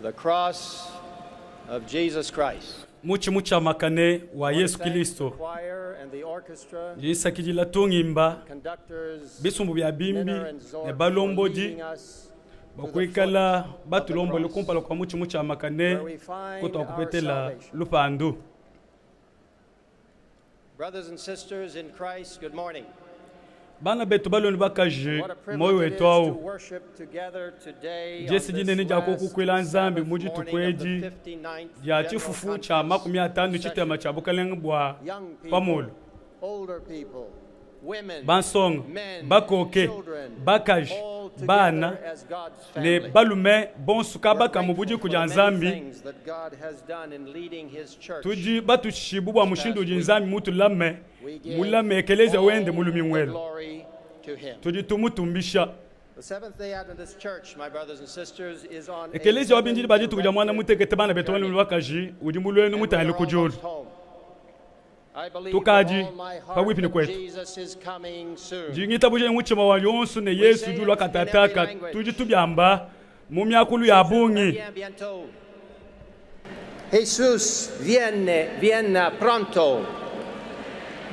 The cross of Jesus Christ. Mutshi mutshiamakane wa Yesu Kilisto. Ndi nsakidila tungimba, bisumbu bia bimbi ne balombodi bua kuikala batulombole kumpala kua mutshi mutshiamakane kutuakupetela lupandu. Brothers and sisters in Christ, good morning. Bana betu balume ne bakaji, What a muoyo privilege it wetu is to au. worship together today on Diesi this dinene dia last kukukuila Nzambi Sabbath mu dituku morning of the edi 59th dia General tshifufu tshia Conference 50 tshitema session. tshia bukalenge bua Young people, pamulu. older people, women, Bansonga, men, bakoke, children, bakaji, all together bana as God's ne family. balume bonso We're kaba ka mu grateful budiku for dia the many Nzambi. things that God has done in leading His church. Tudi batushibu bua mushindu udi Nzambi mutulame, We give mulame ekelezia wende all mu the lumingu elu. glory to Him. Tudi tumutumbisha. The Seventh-day Adventist Church, my brothers and sisters, is on a Ekelezia wa bindidi ba dituku dia muanda heaven-directed mutekete bana betu balume ne bakaji udi mu luendu and we mutangile are ku diulu. almost home. I believe with Tukadi all my heart pabuipi ne that kuetu. Jesus is coming soon. Ndi ngitabuja ne mutshima wanyi wonso ne We Yesu say udi ulua it in every katataka. language. Tudi tubiamba mu miakulu ya bungi. Revient bientôt. Jesus viene, viene pronto.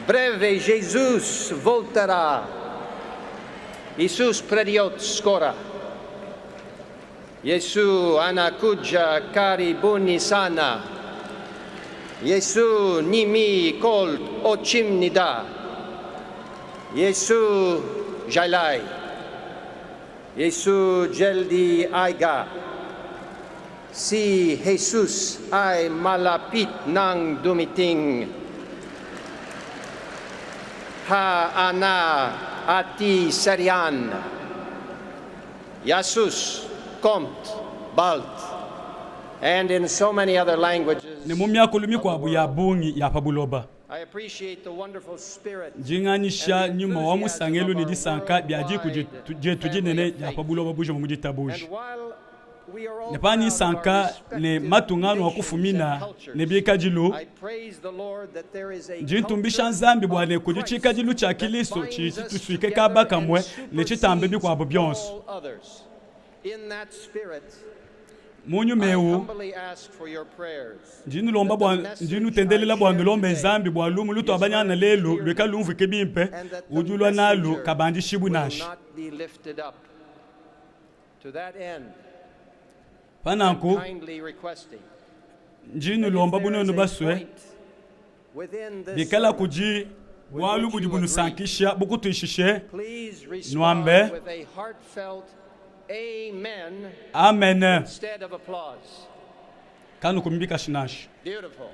Breve Jesus volterà. Jesus prediot scora. Yesu anakuja karibuni sana. Yesu nimi kol ochimnida. Yesu jalai. Yesu jeldi aiga. Si Jesus ay malapit ng dumiting. Ha ana ati serian. Jesus komt balt. And in so many other languages. Ne mu miakulu mikuabu ya bungi ya pa buloba. I appreciate the wonderful spirit Ndi nganyisha nyuma wa musangelu ne disanka bia diku dietu dinene dia pa buloba bujima mu ditabuja. And while we are all Ne panyi proud of our nsanka ne respective matunga anu a nations kufumina and cultures, ne bikadilu, I praise the Lord that there is a ndi ntumbisha culture Nzambi bua of ne kudi Christ tshikadilu tshia that Kilisto binds tshidi us tshitusuike together kaba and kamue ne tshitambe supersedes bikuabu bionso. all others. In that spirit, Mu nyuma I eu, humbly ask for your prayers ndi nulomba that the bua, ndi message I nutendelela bua share nulombe today Nzambi bua lumu is lutuabanyana heard lelu clearly luikale lumvuike bimpe, and that the udi ulua nalu messenger kabandishibu will nansha. not be lifted up. To that end, Pa I'm nanku, kindly requesting ndi that if nulomba bu there nuenu is a basue, point within this bikala sermon kudi with bualu which budi you agree, bunusankisha bukutuishishe, please respond nuambe with a heartfelt amen amen. instead of applause. Kanukumi bikashi nansha. Beautiful.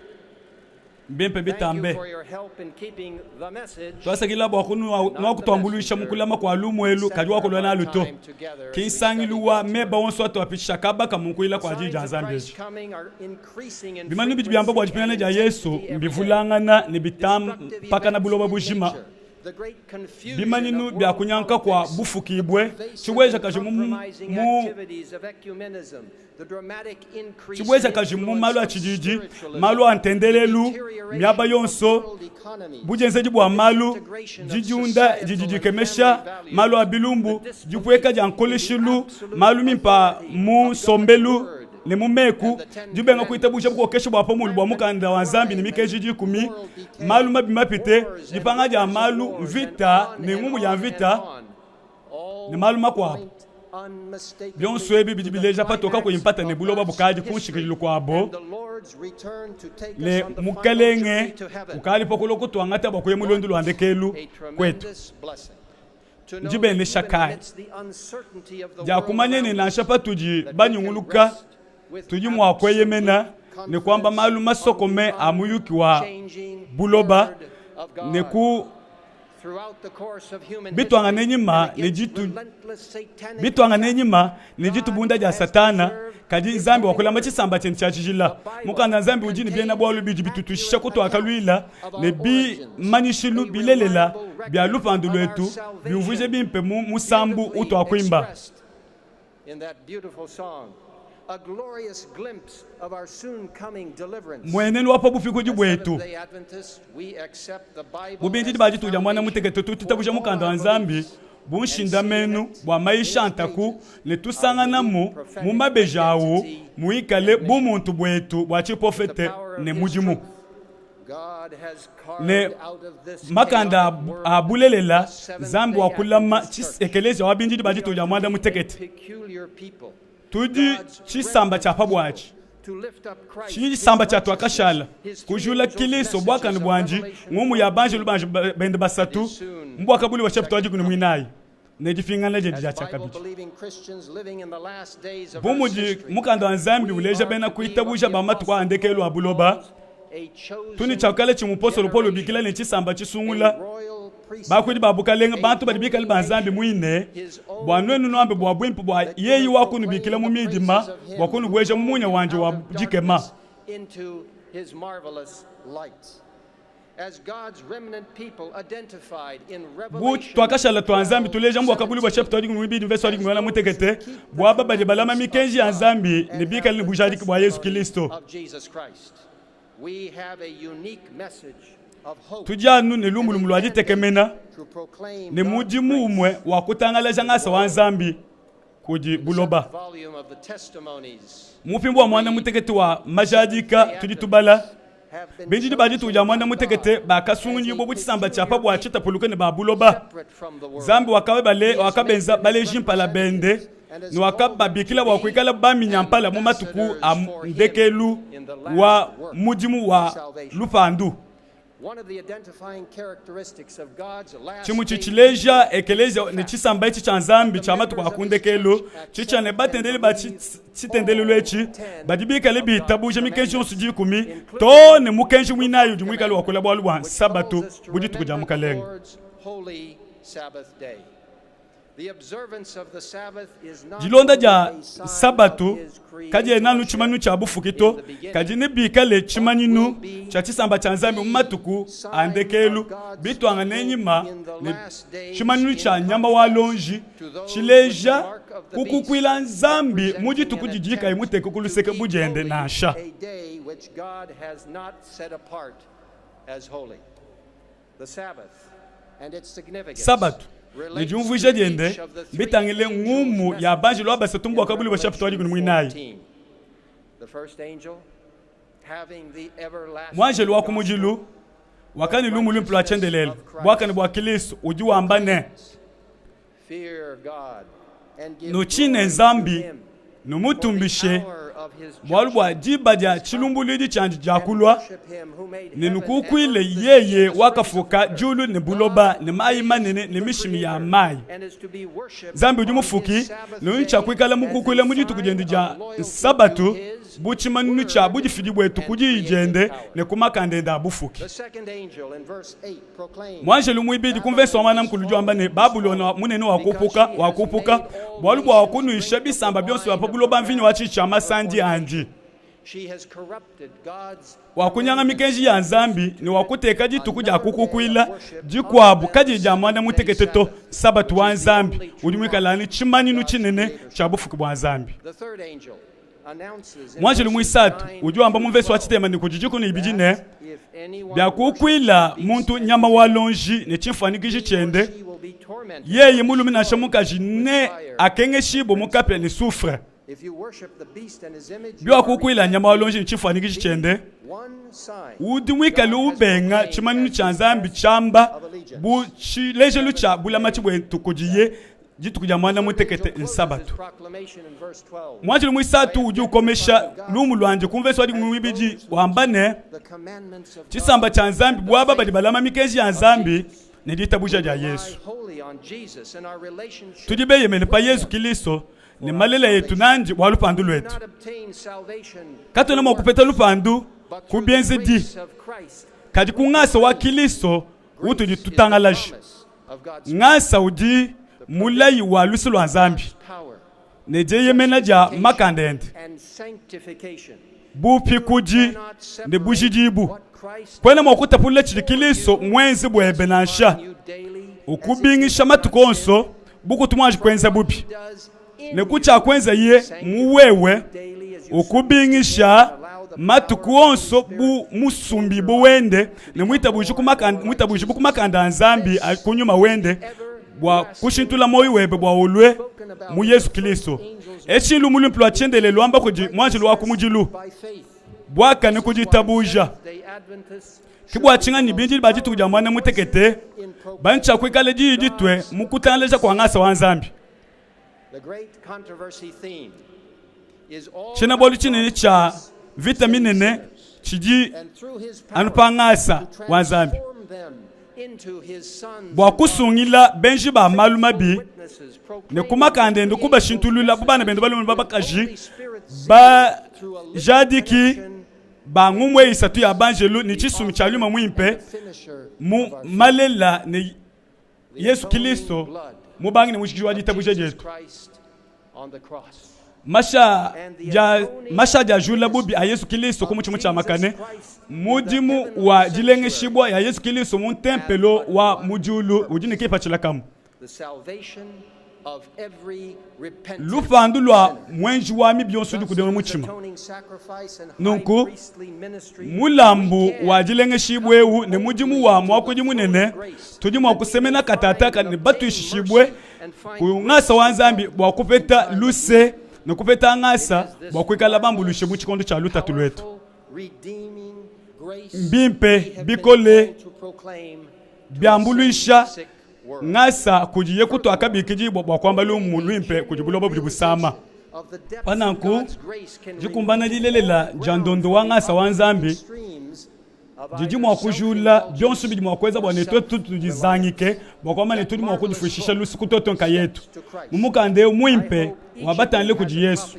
Mbimpe Thank you bitambe. for your help in keeping the message Tuasakidila bua and not the nuakutuambuluisha mu messenger kulama kua lumu the elu kadi center of wakulua our nalu to. time together Ki as we study nsangilu wa God's meba Word. onso atuapishisha kaba ka mu kuyila The kua Diyi signs dia of Nzambi Christ's edi. coming are increasing in Bimanyinu bidi biamba bua frequency dipingana and dia Yesu intensity every day. mbivulangana ne Destructive bitampakana events buloba in bujima. nature, the great confusion Bimanyinu of bia world kunyanka kua politics, the bufukibue, pervasive and tshibuejakaji mu, compromising mu activities of ecumenism, the dramatic increase in tshibuejakaji mu influence malu a of tshididi, spiritualism, malu a the ntendelelu, miaba deterioration of yonso, world economies, budienzedi the bua malu, disintegration of didiunda didi societal and dikemesha, family values, malu a the bilumbu, disbelief dipueka dia in the nkoleshilu, absolute malu mimpa authority mu of God's nsombelu word ne mu meku, and the Ten dibenga kuitabuja Commandments, bukokeshi bua pa mulu bua rampant mukanda wa Nzambi ne crime mikenji and dikumi, moral decay, malu mabi mapite, wars and dipanga dia rumors of malu, wars, and mvita on ne and ngumu ya on and mvita on, ne all malu makuabu. point unmistakably Bionso ebi bidi to the bileja patoka climax kuyimpata ne of buloba God's bukadi ku history nshikidilu kuabo, and the Lord's return to take us ne on the final Mukelenge journey to heaven. ukadi pa kulua kutuangata bua kuya mu luendu lua What ndekelu a kuetu. tremendous blessing to know that Ndibenesha even kayi amidst the uncertainty of the dia world kumanya ne around nansha us, patudi that we can banyunguluka rest with tudi mua kueyemena absolute ne kuamba confidence malu on the masokome a muyuki wa unchanging buloba Word of ne God. ku Throughout the course of human bituangane history nyima and ne against ditu relentless satanic bituangane attack, nyima ne God ditubunda dia has Satana, preserved kadi His Nzambi holy wakulama word. tshisamba tshiende tshia tshijila. The Bible Mukanda wa Nzambi udi ne biena contains bualu bidi bitutuishisha accurate kutuakaluila account of ne our origins, bimanyishilu a bilelela reliable bia record lupandu of our luetu biumvuije salvation, bimpe mu musambu beautifully utuakuimba. expressed in that beautiful song, a glorious glimpse of our soon coming deliverance. Mmuenenu wa pa bupikudi As buetu. Seventh-day Adventists, we accept the Bible Mu bindidi as ba the dituku dia muanda foundation mutekete tudi for tutabuja all mukanda our wa Nzambi beliefs. bu nshindamenu bua mayisha a ntaku ne tusanganamu mu mabeji awu muikale bumuntu buetu bua tshiprofete ne mudimu. Ne makanda a bulelela, Nzambi wakulama ekeleziya wa bindidi ba dituku dia muanda mutekete. Tudi tshisamba tshia pa buatshi, tshisamba tshia tuakashala kujula Kilisto buakane buandi, ngumu ya banjelu banji bende basatu mu Buakabuluibua chapitre wa dikumi ne muinayi ne dipingana diende dia tshiakabidi. Bu mudi mukanda wa Nzambi uleja bena kuitabuja ba matuku a ndekelu a buloba, tudi ne tshia kale tshidi mupostolo Paulo ubikila ne, tshisamba tshisungula, bakuidi ba bukalenge, bantu badi bikale ba Nzambi muine, bua nuenu nuambe bua buimpe bua yeye wakunubikila mu midima bua kunubueja mu munya wandi wa dikema. Bu tuakashala tua Nzambi tuleja mu Buakabuluibua chapitre wa 12 verse wa 16 bua aba badi balama mikenji ya Nzambi ne bikale ne bujadiki bua Yezu Kilisto. Tudi anu ne lumu lumue lua ditekemena ne mudimu umue wa kutangalaja ngasa wa Nzambi kudi buloba. Mu mupimbu wa muanda mutekete wa majadika tudi tubala bindidi ba dituku dia muanda mutekete bakasungudibua bu tshisamba tshia pa bua tshitapuluke ne ba buloba. Nzambi wakabenza baleji mpala bende ne wakababikila bua kuikala baminyampala mu matuku a ndekelu wa mudimu wa lupandu. Tshimue tshidi tshileja ekeleziya ne tshisamba etshi tshia Nzambi tshia matuku a ku ndekelu tshitshia ne, batendeledi ba tshitendelelu etshi badi bikale bitabuja mikenji yonso dikumi too ne mukenji muinayi udi muikale wakula bualu bua Nsabatu bu dituku dia Mukalenge. Dilonda dia Nsabatu kadiena anu tshimanyinu tshia bufuki to, kadi nebikale tshimanyinu tshia tshisamba tshia Nzambi mu matuku a ndekelu, bituangane nyima ne tshimanyinu tshia nyama wa luonji tshileja kukukuila Nzambi mu dituku didi kayi muteke ku luseke bu diende nansha. Sabatu ne diumvuija diende mbitangile ngumu ya banjelu aba basatu mu Buakabuluibua shapita wa 13. Muanjelu wa kumudilu wakadi ne lumu luimpe lua tshiendelele, buakane bua Kilisto, udi wamba ne, Nutshine Nzambi, numutumbishe, bualu bua diba dia tshilumbuluidi tshiandi diakulua, ne nukukuile yeye wakafuka diulu ne buloba ne mayi manene ne mishimi ya mayi. Nzambi udi mufuki, ne udi tshia kuikala mukukuile mu dituku diende dia Nsabatu bu tshimanyinu tshia budifidi buetu ku diyi diende ne ku makanda ende a bufuki. Muanjelu muibidi ku mvese wa muanda mukulu udi wamba ne, Babulona munene wakupuka, wakupuka, bualu bua wakunuisha bisamba bionso bia pa buloba mvinyo wa tshiji tshia masandi andi. Wakunyanga mikenji ya Nzambi ne wakuteka dituku dia kukukuila dikuabu kadiyi dia muanda mutekete to, Nsabatu wa Nzambi, udi muikale anu tshimanyinu tshinene tshia bufuki bua Nzambi. Muanjelu muisatu udi wamba mu mvese wa tshitema ne kudi dikumi ne ibidi ne, Biakukuila muntu nyama wa luonji ne tshimfuanyikiji tshiende, yeye mulume nansha mukaji ne akengeshibue mu kapia ne sufre. Biwakukuila nyama wa luonji ne tshimfuanyikiji tshiende, udi muikale ubenga tshimanyinu tshia Nzambi tshiamba bu tshilejelu tshia bulamatshi buetu kudiye dituku dia muanda mutekete nsabatu. Muanjelu muisatu udi ukomesha lumu luandi ku mvese wa dikumi muibidi wamba ne, tshisamba tshia Nzambi bu aba badi balama mikenji ya Nzambi ne ditabuja dia Yesu. Tudi beyemene pa Yezu Kilisto ne malela etu nandi bua lupandu luetu. Katuena mua kupeta lupandu ku bienzedi, kadi ku ngasa wa Kilisto utudi tutangalaja. Ngasa udi mulayi wa luse lua Nzambi ne dieyemena dia makanda ende, bupikudi ne bujidibu. Kuena mua kutapulula tshidi Kilisto muenze buebe nansha, ukubingisha matuku onso bu kutu muanji kuenza bubi, ne ku tshiakuenzaye mu wewe, ukubingisha matuku onso bu musumbibue wende ne muitabuji ku makanda, muitabujibu ku makanda a Nzambi ku nyuma wende. bua kushintula muoyo webe bua ulue mu Yesu Kilisto. Etshi lumu luimpe lua tshiendelele luamba kudi muanjelu wa kumudilu, buakane ku ditabuja. Ke bua tshinganyi bindidi ba dituku dia muanda mutekete badi ne tshia kuikala diyi ditue mu kutangalaja kua ngasa wa Nzambi. Tshiena-bualu tshinene tshia mvita minene tshidi anu pa ngasa wa Nzambi bua kusungila benji ba malu mabi ne ku makanda ende kubashintulula bu bana bende balume ne ba bakaji bajadiki ba ngumu isatu ya banjelu ne tshisumi tshia nyuma muimpe mu malela ne Yesu Kilisto mubangi ne mushikiji wa ditabuja dietu. Masha dia masha dia jula bubi a Yesu Kilisto ku mutshi mutshiamakane, mudimu wa dilengeshibua ya Yesu Kilisto mu ntempelo wa mu diulu udi ne kipatshila kamue. Lupandu lua muenji wa mibi yonso udi ukudimuna mutshima. Nunku, mulambu wa dilengeshibua eu ne mudimu wa muakuidi munene, tudi mua kusemena katataka ne batuishishibue ku ngasa wa Nzambi bua kupeta luse ne kupeta ngasa bua kuikala bambuluishe mu tshikondo tshia lutatu luetu. Mbimpe bikole biambuluisha ngasa kudiye kutuakabikidibua bua kuamba lumu luimpe kudi buloba budi busama. Pa nanku, dikumbana dilelela dia ndondo wa ngasa wa Nzambi didi mua kujula bionso bidi mua kuenza bua ne tuetu tudizangike bua kuamba ne tudi mua kudifuishisha luse ku tuetu nkayetu. Mu mukanda eu muimpe wa batangile kudi Yesu,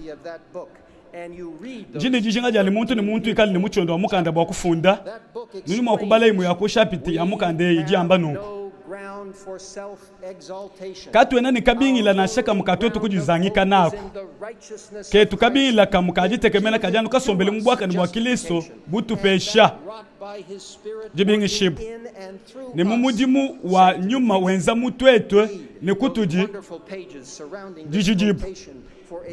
ndi ne dijinga dia ne muntu ne muntu ikale ne mutshiondo wa mukanda bua kufunda. Nudi mua kubala imue ya ku shapite ya mukanda eyi idi yamba nunku. Katuena ne kabingila nansha kamue ka tuetu kudizangika naku. Ketu kabingila kamue ka ditekemena kadi anu kasombele mu buakane bua Kilisto butupesha dibingishibua ne mu mudimu wa nyuma wenza mu tuetu ne kutudi dijidibua.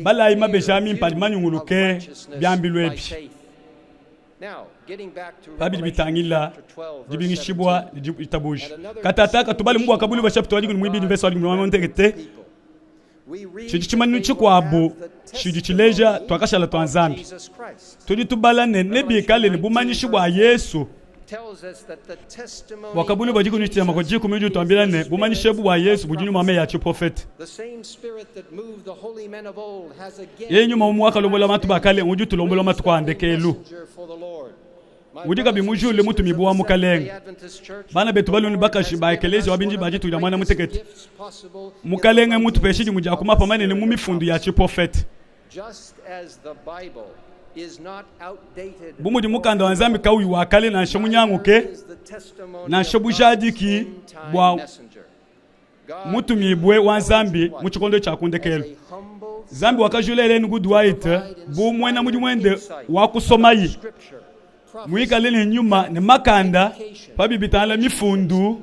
Balayi mabeji a mimpe adi manyunguluke biambilu ebi pa bidi bitangila dibingishibua ne ditabuja. Katataka tubale mu Buakabuluibua chapitre wa 12 verse wa 16 tshidi tshimanyinu tshikuabu tshidi tshileja tuakashala tua Nzambi. Tudi tubala ne nebikale ne bumanyishi bua Yesu. Buakabuluibua dikumi ne dikumi udi utuambila ne bumanyishi ebu bua Yesu budi nyuma wa meyi a tshiprofete. Yeye nyuma umue wakalombola bantu ba kale udi utulombola matuku a ndekelu. Udi kabidi mujule mutumibue wa Mukalenge. Bana betu balume ne bakaji ba ekeleziya wa bindi ba dituku dia muanda mutekete, Mukalenge mmutupeshe dimue dia ku mapa manene mu mifundu ya tshiprofete. Bu mudi mukanda wa Nzambi kauyi wa kale nansha munyanguke, nansha bujadiki bua mutumibue wa Nzambi mu tshikondo tshia ku ndekelu. Nzambi wakajula Ellen Good White bu muena mudimu wende wa kusomayi, muikale ne nyuma ne makanda pa bidi bitangila mifundu,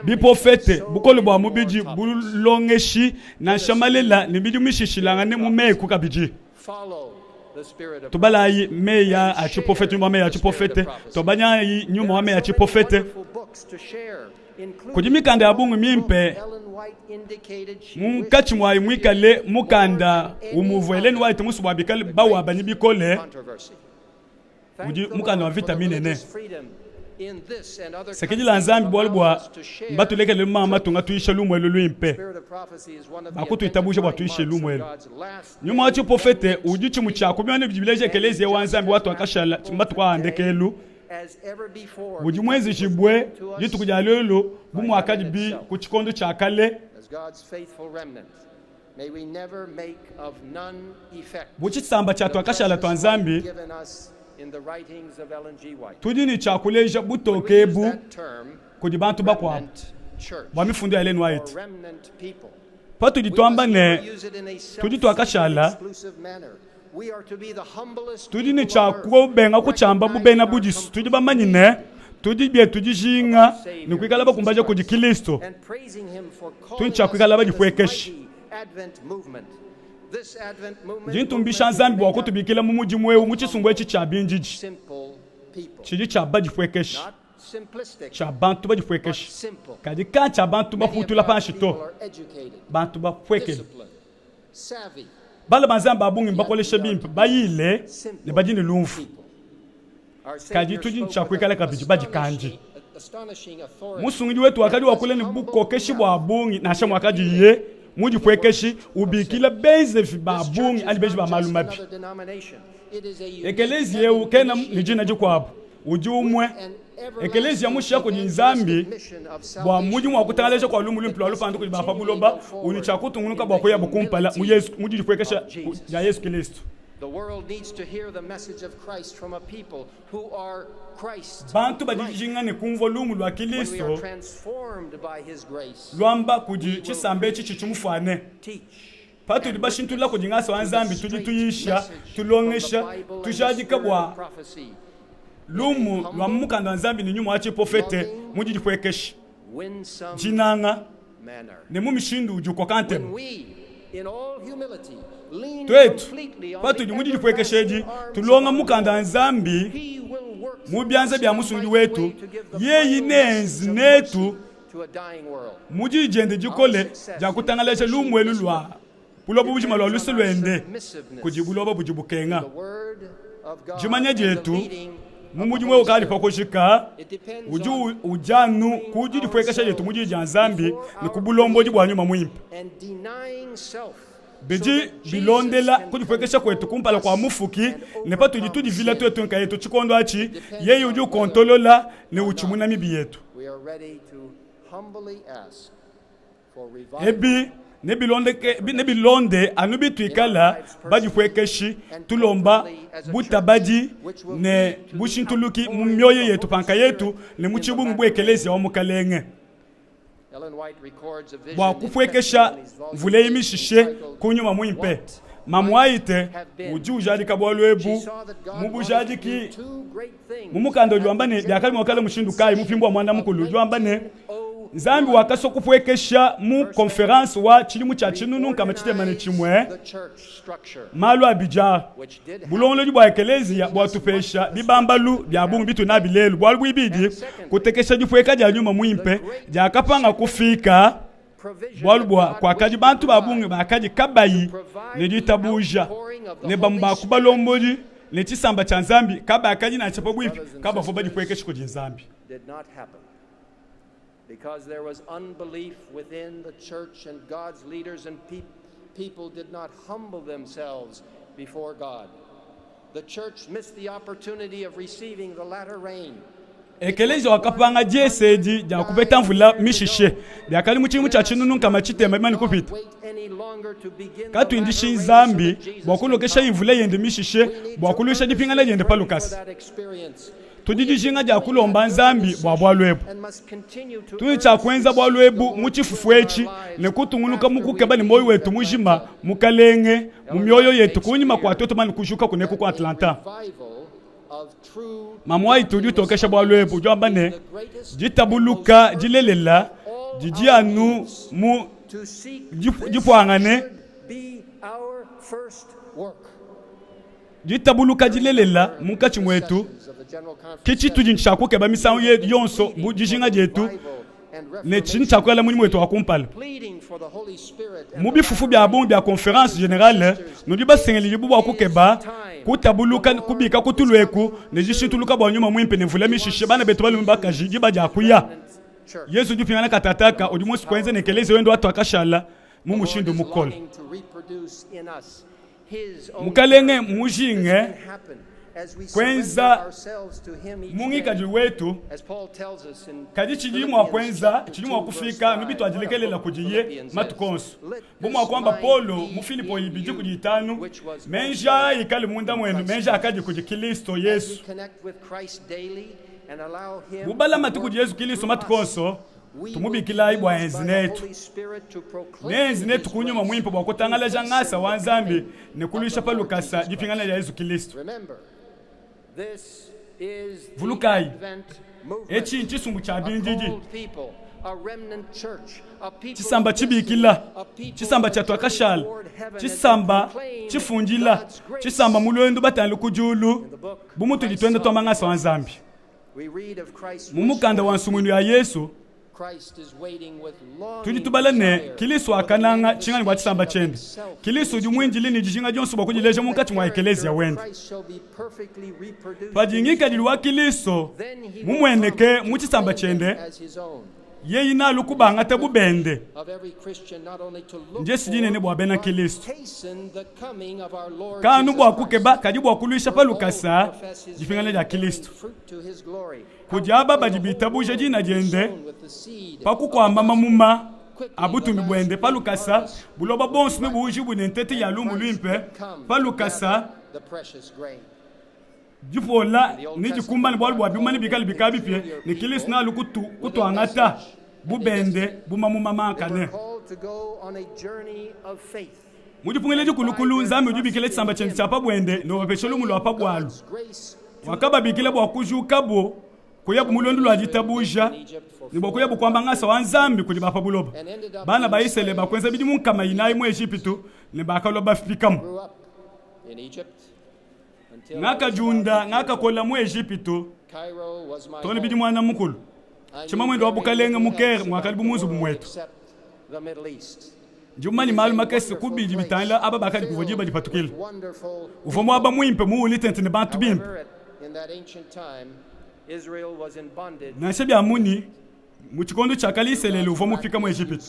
biprofete, bukole bua mubidi, bulongeshi, nansha malela ne midimu mishishilangane mu meku kabidi. Tubalayi meyi a tshiprofete, nyuma wa meyi a tshiprofete, tuabanyayi nyuma wa meyi a tshiprofete. Kudi mikanda ya bungi mimpe, munkatshi muayi muikale mukanda umuvua Ellen White musue bua bikale bawabanyi bikole, udi mukanda wa mvita minene. Sakidila Nzambi bualu bua mbatulekele mu manga matunga tuyisha lumu elu luimpe, bakutuitabuja bua tuyishe lumu elu. Nyuma wa tshiprofete udi tshimue tshia ku bimanyinu bidi bileja ekeleziya wa Nzambi wa tuakashala matuku a ndekelu. Udi muenzejibue dituku dia lelu bu muakadibi ku tshikondo tshia kale. Bu tshisamba tshia tuakashala tua Nzambi, tudi ne tshia kuleja butoke ebu kudi bantu bakuabu bua mifundu ya Ellen White. Patudi tuamba ne, tudi tuakashala, tudi ne tshia kubenga kutshiamba bu bena budisu. Tudi bamanye ne, tudi bietu dijinga ne kuikala bakumbaja kudi Kristo. Tudi ne tshia kuikala badipuekeshi. Ndi ntumbisha Nzambi bua kutubikila mu mudimu eu mu tshisumbu etshi tshia bindidi tshidi tshia badipuekeshi. Tshia bantu badipuekeshi, kadi ka tshia bantu baputula panshi to, bantu bapuekele. Bana ba Nzambi ba bungi mbakolesha bimpe, bayile ne badi ne lumvu. Kadi tudi ne tshia kuikala kabidi badikandi. Musungidi wetu wakadi wakula ne bukokeshi bua bungi nansha muakadiye mudipuekeshi ubikila benzevi ba bungi anyi benji ba malu mabi. Ekeleziya eu kena ne dina dikuabu, udi umue. Ekeleziya mushiya kudi Nzambi bua mudimu wa kutangalaja kua lumu luimpe lua lupandu kudi ba pa buloba udi ne tshia kutungunuka bua kuyabu kumpala mu Yesu, mu didipuekesha dia Yesu Kilisto. Bantu badi dijinga ne kumvua lumu lua Kilisto luamba kudi tshisamba etshi tshidi tshimufuane. Patudi bashintulula kudi ngasa wa Nzambi, tudi tuyisha, tulongesha, tujadika bua lumu lua mu mukanda wa Nzambi ne nyuma wa tshiprofete mu didipuekesha, dinanga, ne mu mishindu udi ukoka ntema. Tuetu, patudi mu didipuekesha edi tulonga mukanda wa Nzambi mu bianza bia Musungidi wetu, yeyi neenze netu mu diyi diende dikole dia kutangalaja lumu elu lua buloba bujima lua luse luende kudi buloba budi bukenga. Dimanya dietu mu mudimu eu ukadi pa kujika udi udi anu ku didipuekesha dietu mu diyi dia Nzambi ne ku bulombodi bua Nyuma Muimpe. Bidi bilondela kudipuekesha kuetu kumpala kua Mufuki ne patudi tudivila tuetu nkayetu tshikondo atshi, yeye udi ukontolola ne utshimuna mibi yetu. Ebi nebilonde anu bituikala badipuekeshi, tulomba butabadi ne bushintuluki mu mioyo yetu pa nkayetu ne mu tshibungi bu Ekeleziya wa Mukalenge. Bua kupuekesha mvula eyi mishishe ku nyuma muimpe. Mamu White udi ujadika bualu ebu mu bujadiki mu mukanda udi wamba ne, Biakadi mua kuikala mushindu kayi? Mupimbu wa muanda mukulu udi wamba ne, Nzambi wakasua kupuekesha mu konferanse wa tshidimu tshia 61 malu abidi aa, bulongolodi bua ekeleziya buatupesha bibambalu bia bungi bitudi nabi lelu, bualu buibidi, kutekesha dipueka dia nyuma muimpe diakapanga kufika bualu bua kuakadi bantu ba bungi bakadi kabayi ne ditabuja ne bamue ba ku balombodi ne tshisamba tshia Nzambi kabakadi nansha pabuipi kabavua badipuekeshe kudi Nzambi. Because there was unbelief within the church and God's leaders and pe people did not humble themselves before God. The church missed the opportunity of receiving the latter rain. Ekelezia wakapanga diese edi dia kupeta mvula mishishe. Biakadi mu tshidimu tshia 630 bimane kupita. Katuindishi Nzambi bua kulokeshaye mvula yende mishishe bua kuluisha dipingana diende pa lukasa. Tudi dijinga dia kulomba Nzambi bua bualu ebu. Tudi tshia kuenza bualu ebu mu tshifufu etshi ne kutungunuka mu kukeba ne muoyo wetu mujima Mukalenge mu mioyo yetu kunyima kua tuetu mane kujuka kuneku ku Atlanta. Mamu White udi utokesha bualu ebu, udi wamba ne, Ditabuluka dilelela didi anu mu dipuangane Ditabuluka dilelela munkatshi muetu ke tshitudi tshia kukeba misangu yonso bu dijinga dietu ne tshintu tshia kuela mudimu wetu wa kumpala. Mu bifufu bia bungi bia konferanse generale, nudi basengeledibue bua kukeba kutabuluka, kubika ku tulu eku ne dishintuluka bua nyuma muimpe ne mvula mishishe bana betu balume bakaji diba dia kuya. Yezu udi upingana katataka, udi musue kuenza ne ekeleziya wende wa tuakashala mu mushindu mukole. Mukalenge mmujinge kuenza mu ngikadilu wetu, kadi tshidi mua kuenza tshidi mua kufika anu bituadilekelela kudiye matuku onso. Bu muakuamba Paulo mu Filipo ibidi kudi itanu, meji aa ikale munda muenu, meji akadi kudi Kilisto Yesu. Bu balamate kudi Yezu Kilisto matuku onso, Tumubikilayi bua enze netu. Neenze netu ku nyuma muimpe bua kutangalaja ngasa wa Nzambi ne kuluisha pa lukasa dipingana dia Yezu Kilisto. Vulukayi, etshi ntshisumbu tshia bindidi, tshisamba tshibikila, tshisamba tshia tuakashala, tshisamba tshifundila, tshisamba mu luendu batangile ku diulu bu mutudi tuenda tuamba ngasa wa Nzambi. Mu mukanda wa Nsumuinu ya Yesu, tudi tubala ne, Kilisto wakananga tshinganyi bua tshisamba tshiende. Kilisto udi muindile ne dijinga dionso bua kudileja munkatshi mua ekeleziya wende. Padi ngikadilu wa Kilisto mumueneke mu tshisamba tshiende, yeye nalu kubangata bu bende. Ndiesi dinene bua bena Kilisto, kanu bua kukeba kadi bua kuluisha pa lukasa dipingana dia Kilisto kudi aba badi bitabuja dina diende pa kukuama mamuma a butumbi buende pa lukasa. Buloba buonso nebuujibue ne ntete ya lumu luimpe pa lukasa. Dipola nedikumbane bualu bua bimuma nebikale bikala bipie, ne Kilisto nealue kutuangata bu bende bu mamuma makane. Mu Dipungila Dikulukulu, Nzambi udi ubikila tshisamba tshiende tshia pa buende ne ubapesha lumu lua pa bualu. Wakababikila bua kujukabu kuyabu mu luendu lua ditabuja ne bua kuyabu kuamba ngasa wa Nzambi kudi ba pa buloba. Bana ba Isalele bakuenza bidimu 400 mu Ejipitu ne bakalua bafikamu. Ngakadiunda, ngakakola mu Ejipitu too ne bidimu muanda mukulu. Tshimamuende wa bukalenge mu Caire muakadi bu mu nzubu muetu. Ndi mumanye malu makese ku bidi bitangila aba bakadi kuvua diba dipatukila. Uvua muaba muimpe muwule tente ne bantu bimpe. Nansha bia munyi, mu tshikondo tshia kale Isalele uvua mupika mu Ejipitu.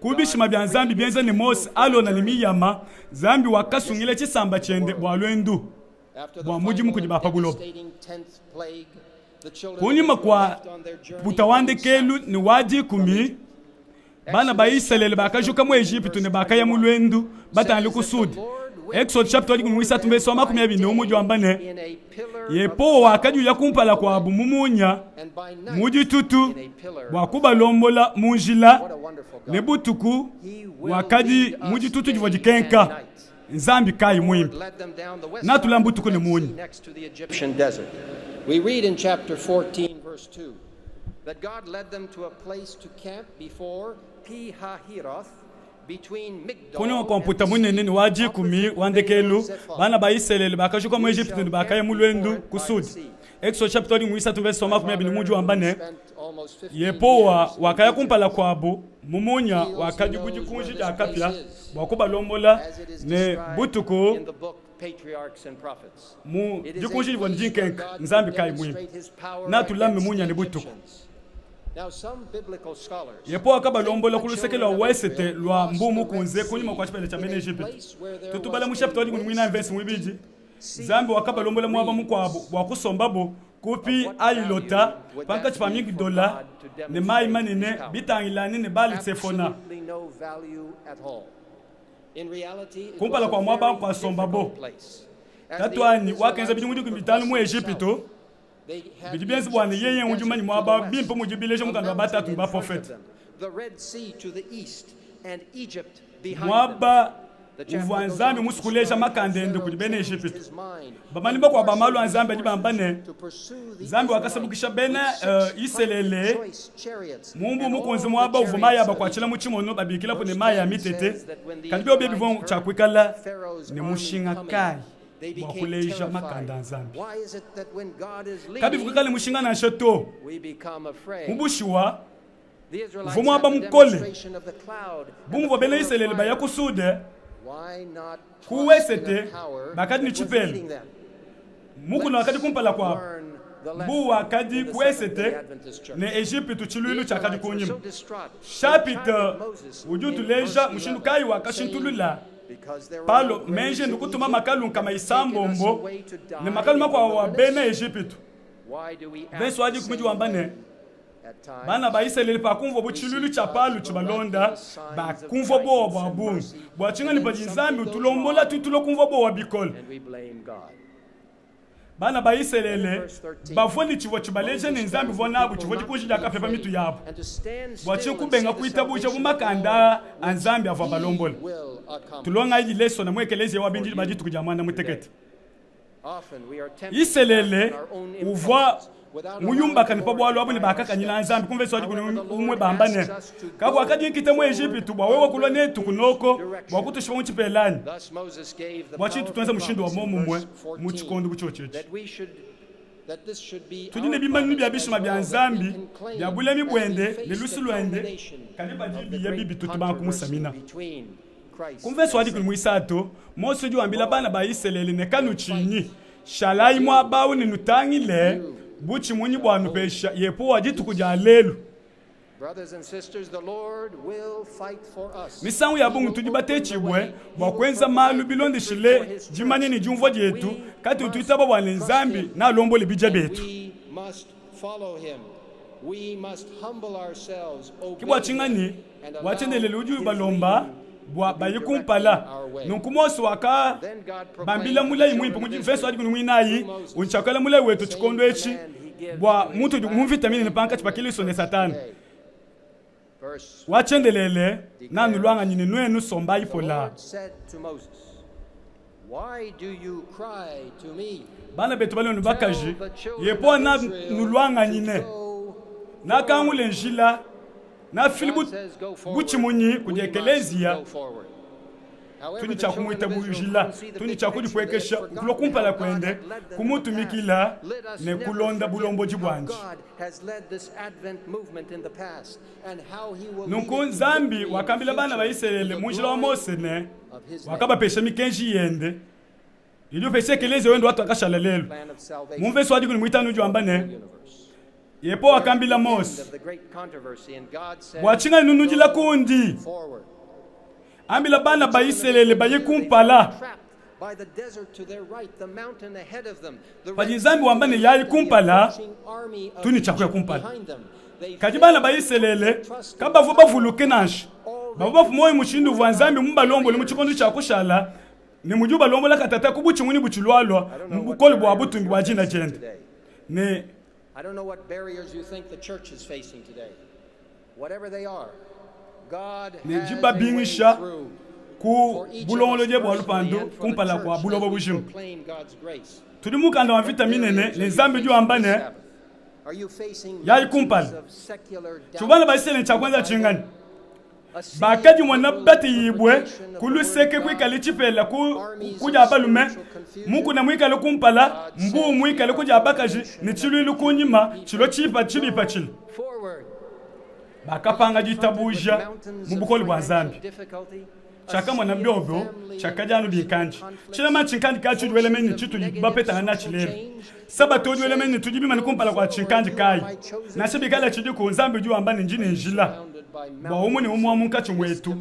Ku bishima bia Nzambi bienza ne Mose, Alona ne Miyama, Nzambi wakasungila tshisamba tshiende bua luendu bua mudimu kudi ba pa buloba. Kunyima kua mputa wa ndekelu ne wa dikumi, bana ba Isalele bakajuka mu Ejipitu ne bakaya mu luendu batangile ku Sud. Exode chapter 13 verse wa 21 udi wamba ne, Yehowa wakadi uya kumpala kuabu mu munya mu ditutu bua kubalombola mu njila, ne butuku wakadi mu ditutu divua dikenka. Nzambi kayi muimpe, natulame butuku ne munya. We read in chapter 14 verse 2 that God led them to a place to camp before Pi-hahiroth Kunyima kua mputa munene ne wa dikumi wa ndekelu, bana ba Isalele bakajuka mu Ejipitu ne bakaya mu luendu ku sud. Exode chapter 13 verse 21 udi wamba ne, Yehowa wakaya kumpala kuabu mu munya wakadi bu dikunji dia kapia bua kubalombola, ne butuku mu dikunji divua ne dinkenka. Nzambi kayi muimpe, natulame munya ne butuku. Yehowa wakabalombola ku luseke lua wesete lua Mbuu Mukunze kunyima kua tshipela tshia bena Ejipitu. Tutubala mu chapitre wa dikumi ne muinayi mvese muibidi, Nzambi wakabalombola muaba mukuabu bua kusombabo ku Pi Hailota, pankatshi pa Migdola ne mayi manene, bitangilangane ne Baale-Tsefona. Kumpala kua muaba kuasombabo, tatuanyi wakenza bidimu 50 mu Ejipitu. Bidi bienza bua ne yeye udi mumanye muaba bimpe mudi bileja mukanda wa batatu ne baprofete. Muaba uvua Nzambi musue kuleja makanda ende kudi bena Ejipitu. Bamanyi bakuabu ba malu a Nzambi badi bamba ne, Nzambi wakasabukisha bena uh, Isalele mu Mbuu Mukunze muaba uvua mayi abakuatshila mu tshimono babikilapu ne mayi a mitete. Kadi biobi bivua tshia kuikala ne mushinga kayi bua kuleja makanda a Nzambi? Kabivua kuikala ne mushinga nansha to. Mu bushuwa, uvua muaba mukole. Bu muvua bena Isalele baya ku sude, ku wesete, bakadi ne tshipela. Mukuna wakadi kumpala kuabu, mbuu wakadi ku esete, ne Ejipitu tshiluilu tshiakadi kunyima. Shapita udi utuleja mushindu kayi wakashintulula Palo meji ende kutuma makalu 600 ne makalu makuabu a bena Ejipitu. Verse wa dikumi udi wamba ne, Bana ba Isalele pakumvuabu tshiluilu tshia Palo tshibalonda, bakumvua buowa bua bungi. Bua tshinganyi padi Nzambi utulombola tudi tulua kumvua buowa bikole? Bana ba Isalele bavua ne tshivua tshibaleja ne, Nzambi uvua nabu, tshivua dikunji dia kapia pa mitu yabu. Bua tshinyi kubenga kuitabuja mu makanda a Nzambi avua abalombola? Tulongayi dilesona mu Ekeleziya wa Bindidi ba dituku dia muanda mutekete. Isalele uvua muyumbakane pa bualu abu ne bakakanyina Nzambi. Ku mvese wa dikumi umue bamba ne, Kakuakadi nkita mu Ejipitu bua wewe kulua netu kunoko bua kutushipa mu tshipela anyi? Bua tshinyi tutuenza mushindu wa muomumue mu tshikondo bu tshiotshi etshi? Tudi ne bimanyinu bia bishima bia Nzambi bia bulami buende ne luse luende, kadi padi biya bibi tutu ba kumusamina. Ku mvese wa dikumi muisatu, Mose udi wambila bana ba Isalele ne, Kanutshinyi, shalayi muaba au ne nutangile butshimunyi buanupesha Yehowa dituku dia lelu. Misangu ya bungi tudi batetshibue bua kuenza malu bilondeshile dimanya ne diumvua dietu, katuyi tuitaba bua ne, Nzambi nealombole bidia bietu. Ke bua tshinganyi wa tshiendelele udi ubalomba bua baye kumpala. Nunku Mose wakabambila mulayi muimpe mu mvese wa dikumi muinayi untshiakala mulayi wetu tshikondo etshi bua mutudi mu mvita minene pankatshi pa Kilisto ne Satana. Wa tshiendelele nanuluanganyi ne nuenu sombayi pola. Bana betu balume ne bakaji, Yehowa nanuluanganyi ne nakangule njila nafili butshimunyi kudi ekeleziya. Tudi tshia kumuitabujila, tudi tshia kudipuekesha, kulua kumpala kuende, kumutumikila ne kulonda bulombodi buandi. Nunku Nzambi wakambila bana ba Isalele mu njila wa Mose ne wakabapesha mikenji yende idi upesha ekeleziya wende watuakashala lelu. Mu mvese wa dikumi muitanu udi wamba ne, Yehowa wakambila Mose, bua tshinganyi nunudila kundi? Ambila bana ba Isalele baye kumpala. Padi Nzambi wamba ne yayi kumpala, tudi ne tshia kuya kumpala. Kadi bana ba Isalele kabavua bavuluke nansha. Bavua bapue muoyo mushindu uvua Nzambi mubalombole mu tshikondo tshia kushala ne mudi ubalombola katata ku butshimunyi butshilualua mu bukole bua butumbi bua dina diende. Ne ne dibabingisha ku bulongolodi bua lupandu kumpala kua buloba bujima. Tudi mukanda wa mvita minene ne Nzambi udi wamba ne, yayi kumpala. Tshivua bana ba Isalele tshia kuenza tshinganyi? Bakadimona bateyibue ku luseke kuikale tshipela ku, ku dia balume, mukuna muikale kumpala, mbuu muikale ku dia bakaji ne tshiluilu kunyima tshilua tshipa tshibipatshila. Bakapanga ditabuja mu bukole bua Nzambi. Tshiakamona biobio tshiakadi anu binkandi. Tshilema tshinkandi kayi tshiudi wela meji ne tshitudi bapetangana natshi lelu? Sabata udi wela meji ne tudi bimane kumpala kua tshinkandi kayi? Nansha bikala tshidiku, Nzambi udi wamba ne, Ndi ne njila bua umue ne umue wa munkatshi muetu.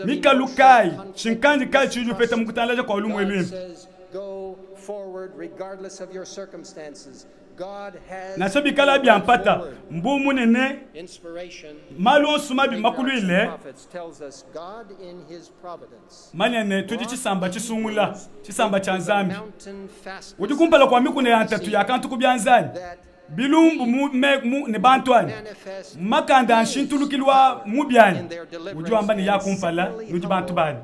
Mikalu kayi, tshinkandi kayi tshiudi upeta mu kutangalaja kua lumu luimpe? Nansha bikala bia mpata, mbuu munene, malu onso mabi makuluile, manya ne, tudi tshisamba tshisungula, tshisamba tshia Nzambi. Udi kumpala kua mikuna ya ntatu ya kantu ku bianza anyi? Bilumbu mu, me, mu, ne bantu anyi? Makanda a nshintulukilu wa mubi anyi? Udi wamba ne, ya kumpala, nudi bantu banyi.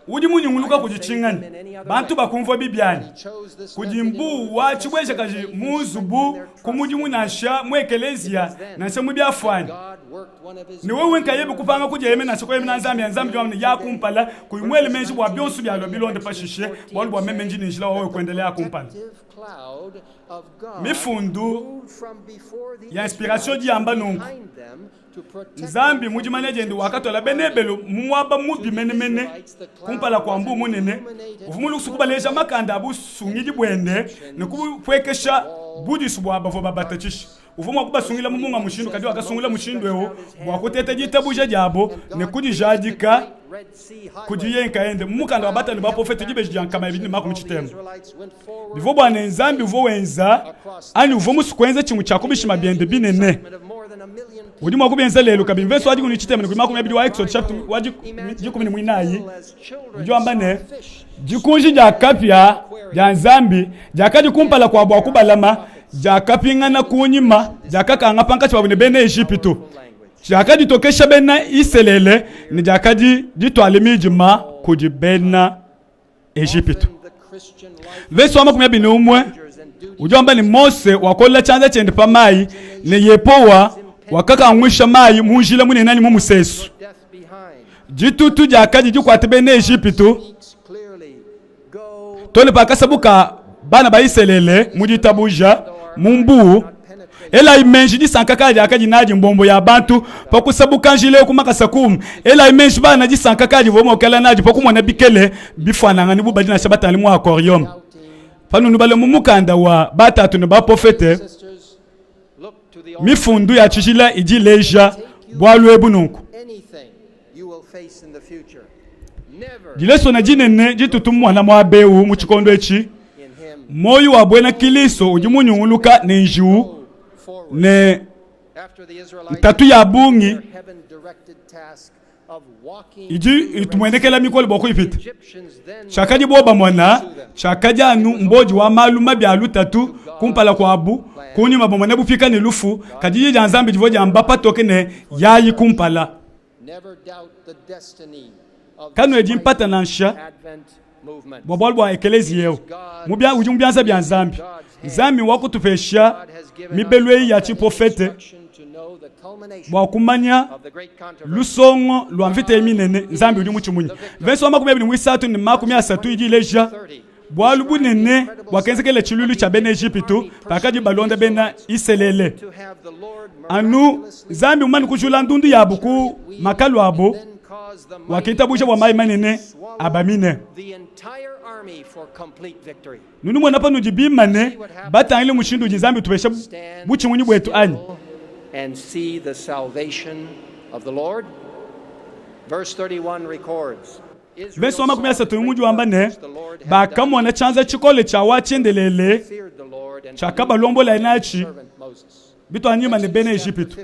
Udi munyunguluka kudi tshinganyi? Bantu bakumvua bibi anyi? Kudi mbuu wa tshibuejakaji mu nzubu, ku mudimu nansha mu ekeleziya nansha mu biafuanyi. Ne wewe nkayebe kupanga kudieyemena nansha kueyemena Nzambi ya Nzambi ne ya kumpala, kuyi muele meji bua bionso bialua bilonde pashishe, bualu bua meme ndi ne njila wa wewe kuendela ya kumpala. Mifundu ya inspiration idi yamba nunku. Nzambi mu dimanya diende wakatuala bena Ebelu mu muaba mubi menemene kumpala kua mbuu munene. Uvua mulusu kubaleja makanda a busungidi buende ne kupuekesha budisu bua bavua babatatshisha. Uvua mua kubasungila mu munga mushindu, kadi wakasungula mushindu eu bua kuteta ditabuja diabo ne kudijadika kudiye nkayende. Mu mukanda wa Batanu Baprofete, dibeji dia 230, bivua bua ne Nzambi uvua wenza anyi uvua musue kuenza tshimue tshia ku bishima biende binene. Udi mua kubienza lelu kabidi. Mvese wa 12 wa Exode chapitre wa 14 udi wamba ne, dikunji dia kapia dia Nzambi diakadi kumpala kua bua kubalama diakapingana kunyima, diakakanga pankatshi pabu ne bena Ejipitu, diakaditokesha bena Isalele ne diakadi dituale midima kudi bena Ejipitu. Mvese wa 21 udi wamba ne, Mose wakolola tshianza tshiende pa mayi ne Yehowa wakakanguisha mayi mu njila munene anyi mu musesu. Ditutu diakadi dikuate bena Ejipitu too ne pakasabuka bana ba Isalele mu ditabuja mu mbuu. Elayi meji disanka kayi diakadi nadi mbombo ya bantu pa kusabuka njila eu ku makasa kuume. Elayi meji bana disanka kayi divua mua kuikala nadi pa kumona bikele bifuanangane bu badi nansha batangile mu aquarium. Panunu bale mu mukanda wa batatu ne baprofete, mifundu ya tshijila idi ileja bualu ebu nunku. Dilesona dinene ditutu mmuana muaba eu mu tshikondo etshi, muoyo wa buena Kilisto udi munyunguluka ne njiwu ne ntatu ya bungi idi itumuenekela mikole bua kuyipita. Tshiakadi bobo bamona tshiakadi anu mbodi wa malu mabi a lutatu kumpala kuabu, kunyima bamona bupika ne lufu, kadi Diyi dia Nzambi divua diamba patoke ne, Yayi kumpala. Kanuedi mpata nansha bua bualu bua ekeleziya eu udi mu bianza bia Nzambi. Nzambi wakutupesha mibelu eyi ya tshiprofete bua kumanya lusongo lua mvita eyi minene. Nzambi udi mutshimunyi. Mvese wa 23 ne 30 idi ileja bualu bunene buakenzekela tshiluilu tshia bena Ejipitu pakadi balonda bena Isalele. Anu Nzambi mumane kujula ndundu yabu ku makalu abu, wakitabuja bua mayi manene abamine. Nudi numona panudi bimane batangile mushindu udi Nzambi utupesha butshimunyi buetu anyi? And see the salvation of the Lord. Verse 31 records. Mvese wa 31 udi wamba ne, Bakamona tshianza tshikole tshia wa tshiendelele tshiakabalombola natshi bituanyima ne bena Ejipitu.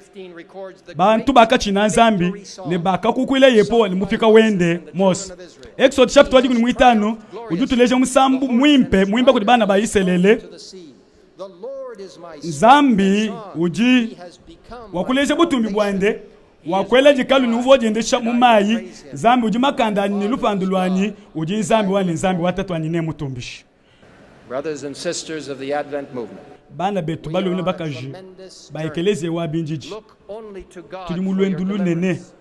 Bantu bakatshina Nzambi ne bakakukuila Yehowa ne mupika wende Mose. Exode chapitre wa 15 udi utuleja musambu muimpe muimba kudi bana ba Isalele. Nzambi udi wakuleja butumbi buende wakuela dikalu ne uvua diendesha mu mayi. Nzambi udi makanda anyi ne lupandu luanyi, udi Nzambi wanyi, Nzambi wa tatu wanyi, nemutumbishe. Brothers and sisters of the Advent movement, Bana betu we balume are ne on a bakaji tremendous ba journey. ekeleziya wa bindidi, Look only to God tudi mu for your luendu lunene. deliverance.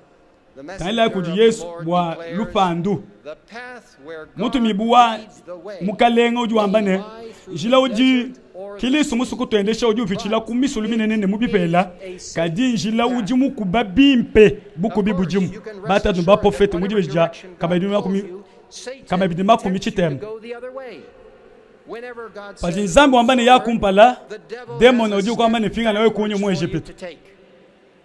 The Tangila messenger kudi of the Yesu Lord bua declares, lupandu. the path where God Mutumibu wa leads the way mukalenga udi wamba may ne, lie through njila the udi desert or the Kilisto musue kutuendesha udi upitshila ku misulu minene ne mu bipela, kadi njila udi mukuba bimpe Of bukubi course, budimu. you can rest Batatu ne assured that baprofete mu whatever dibeji dia direction God kabadi calls makumi you, Satan kabidi makumi tempts you to tshitema. go the other way. Whenever God Padi says Nzambi go wamba ne ya forward, kumpala, the devil has demona a udi ukuamba ne step pingana wewe kunyi backwards mu for you Ejipitu. to take.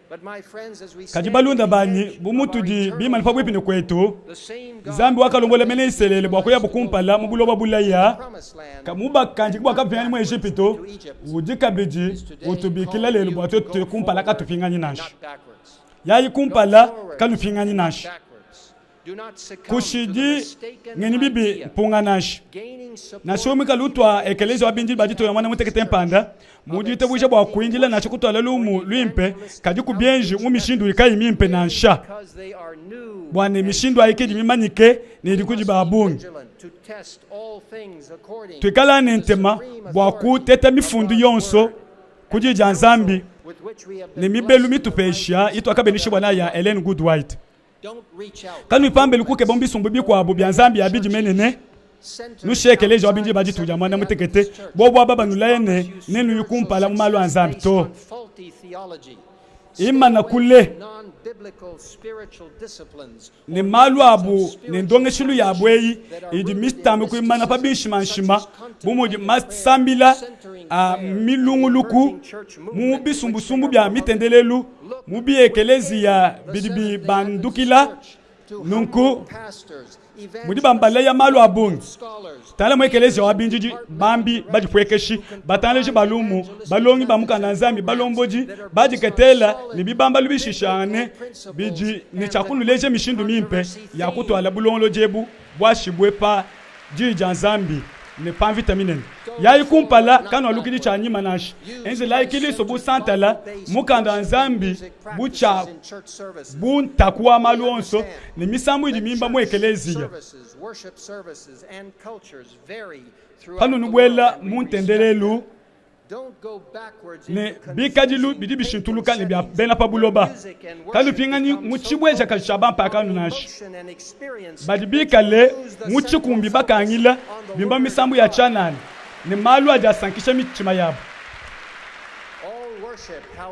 But my friends, as we Kadi stand at balunda the banyi, edge bu of our mutudi eternal bimane pabuipi ne home, kuetu, the same God Nzambi that wakalombola led bena the Isalele bua kuyabu Israelites to go kumpala mu buloba forward to the bulaya, promised land kamubakandiki and bua not kapinganyi mu backwards Ejipitu, to Egypt, udi kabidi is today utubikila calling lelu you bua to tuetu go kumpala forward katupinganyi and nansha. not backwards. Yayi Go kumpala forward kanupinganyi and not nansha. backwards. Do not succumb to the Kushidi mistaken ngenyi bibi idea mpunga nansha. gaining support Nansha muikale utua even in ekeleziya wa bindidi ba Seventh-day ditoya mwana Adventist mutekete Church mpanda mu of ditabuja bua accepting kuindila nansha worship kutuala for lumu luimpe, evangelistic kadi kubienji outreach mu mishindu methods ikayi mimpe merely nansha. because they are new Bua ne and mishindu ayi kidi trendy. mimanyike ne idi We kudi must ba be bungi. vigilant to test all things according Tuikala ne to the ntema supreme bua authority kuteta of mifundu God's yonso word ku and Diyi the dia counsel Nzambi with which we have ne been mibelu blessed in the mitupesha writings of ituakabeneshibua Ellen nayi ya White. Ellen Good White. Don't reach out to Kanuipambelu kukeba mu movements bisumbu or bikuabu bia nzambi ya mega bidimenene, churches centered nushiye ekeleziya wa outside bindidi ba the dituku dia muanda Seventh-day mutekete, Adventist Church, bobu aba which banulaye ne promise you nenuye spiritual kumpala mu malu a success Nzambi based to. on faulty theology. Stay Imana away kule from non-biblical spiritual disciplines ne or malu methods of abu ne spiritual ndongeshilu yabu formation eyi that are idi rooted in mitambe kuimana pa mysticism, such binshimanshima as bu mudi contemplative prayer, masambila centering a prayer, and the milunguluku emerging church mu movement in which they bisumbusumbu are bia promoted. mitendelelu Look mu biekeleziya within the bidi Seventh-day Adventist bibandukila Church to nunku humble pastors, mudi bambaleya evangelists, malu a biblical bungi. scholars, Tangila mu ekeleziya leaders wa and bindidi, departmental bambi directors badipuekeshi, who can batangeleji provide ba lumu, evangelistic balongi ba methods mukanda wa and Nzambi, programs balombodi that are based on badiketela ne solid bibambalu biblical bishishangane principles bidi ne and tshia the kunuleja great mishindu mimpe controversy ya theme. kutuala bulongolodi ebu buashibue pa Diyi dia Nzambi ne pa mvita minene. Go Yayi forward, kumpala, not kanualukidi tshia backward. nyima nansha. Use Enzelayi Kilisto bu Christ-centered, santala, Bible-based mukanda wa worship and Nzambi music bu tshia practices in church services. bu ntaku wa We malu onso understand ne misambu idi that mimba mu church ekeleziya. services, worship services, and cultures vary throughout Panudi the world, nubuela and we mu respect ntendelelu, that. Ne bikadilu bidi bishintuluka ne bia bena pa buloba. Kanupinganyi mu tshibuejakaji tshia bampakano nansha. Badi bikale mu tshikumbi bakangila, bimba misambu ya tshianana ne malu adi asankisha mitshima yabu.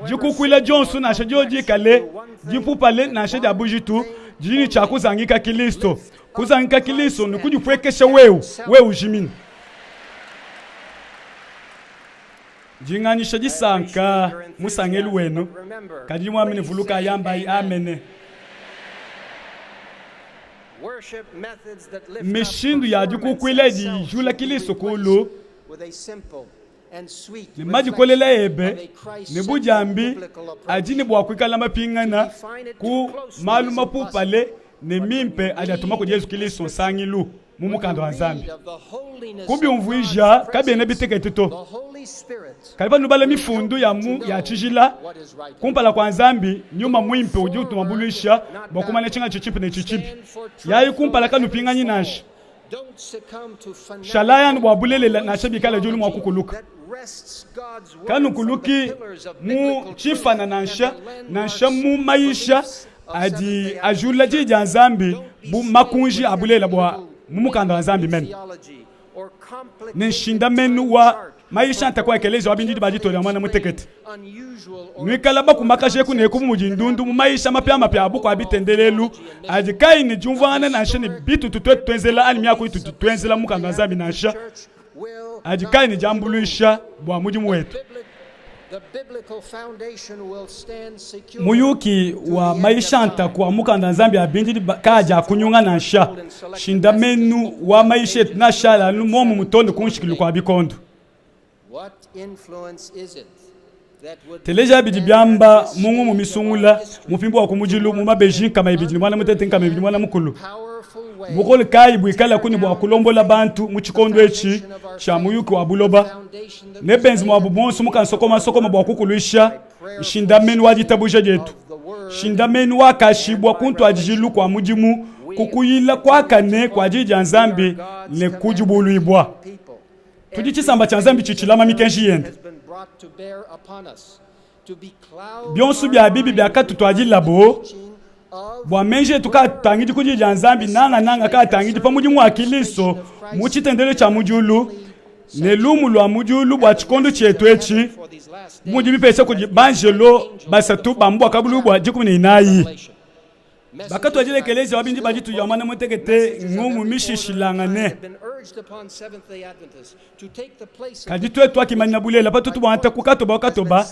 Dikukuila dionso, nansha diodi dikale dipupale nansha dia bujitu, didi ne tshia kuzangika Kilisto. Kuzangika Kilisto ne kudipuekesha wewe, wewe ujimina. Ndi nganyisha disanka musangelu wenu, kadi muamene vulukayi ambayi amene. Mishindu ya dikukuila idi ijula Kilisto kulu ne madikolela ebe ne budiambi adi ne bua kuikala mapingana ku malu mapupale ne mimpe adi atuma kudi Yezu Kilisto nsangilu mu Mukanda wa Nzambi. Kubiumvuija kabiena bitekete to. Kadi panubala mifundu ya mu ya tshijila kumpala kua Nzambi, Nyuma Muimpe udi utuambuluisha bua kumanya tshinga tshidi tshimpe ne tshidi tshibi. Yayi kumpala, kanupinganyi nansha. Shalayi anu bua bulelela nansha bikala diulu mua kukuluka. Kanukuluki mu tshifana nansha, nansha mu mayisha adi ajula diyi dia Nzambi bu makunji a bulelela bua mu mukanda wa Nzambi mene ne nshindamenu wa mayisha ntaku a ekeleziya wa bindidi ba ditola muana mutekete. Nuikala bakumakaje eku ne eku bu mudi ndundu mu mayisha mapiamapia a bukua bitendelelu adi kayi ne diumvuangana nansha ne bitutu tuetu tuenzela anyi miaku itutu tuenzela mu mukanda wa Nzambi nansha, adi kayi ne diambuluisha bua mudimu wetu. Muyuki wa mayisha a ntaku a mukanda wa Nzambi a bindidi kaadi akunyunga nansha. Nshindamenu wa mayisha etu neashale anu muomumue too ne ku nshikidilu kua bikondo. Teleja bidi biamba mu ngumu misungula mupimbu wa kumudilu mu mabeji 231 210. Bukole kayi buikalaku ne bua kulombola bantu mu tshikondo etshi tshia muyuki wa buloba? Nebenze muabu muonso mu kansokomasokoma bua kukuluisha nshindamenu wa ditabuja dietu, nshindamenu wakashibua ku ntuadijilu kua mudimu ku kuyila kuakane kua Diyi dia Nzambi ne ku dibuluibua. Tudi tshisamba tshia Nzambi tshidi tshilama mikenji yende. Bionso bia bibi biakatutuadilabo bua meji etu kaatangidi ku Diyi dia Nzambi, nangananga kaatangidi pa mudimu wa Kilisto mu tshitendelelu tshia mu diulu ne lumu lua mu diulu bua tshikondo tshietu etshi, bu mudi bipesha kudi banjelo basatu ba mu Buakabuluibua 14. Bakatuadila ekeleziya wa bindi ba dituku dia muanda mutekete ngumu mishishilangane. Kadi tuetu tuakimanyina bulelela patutu buangata ku katoba ku katoba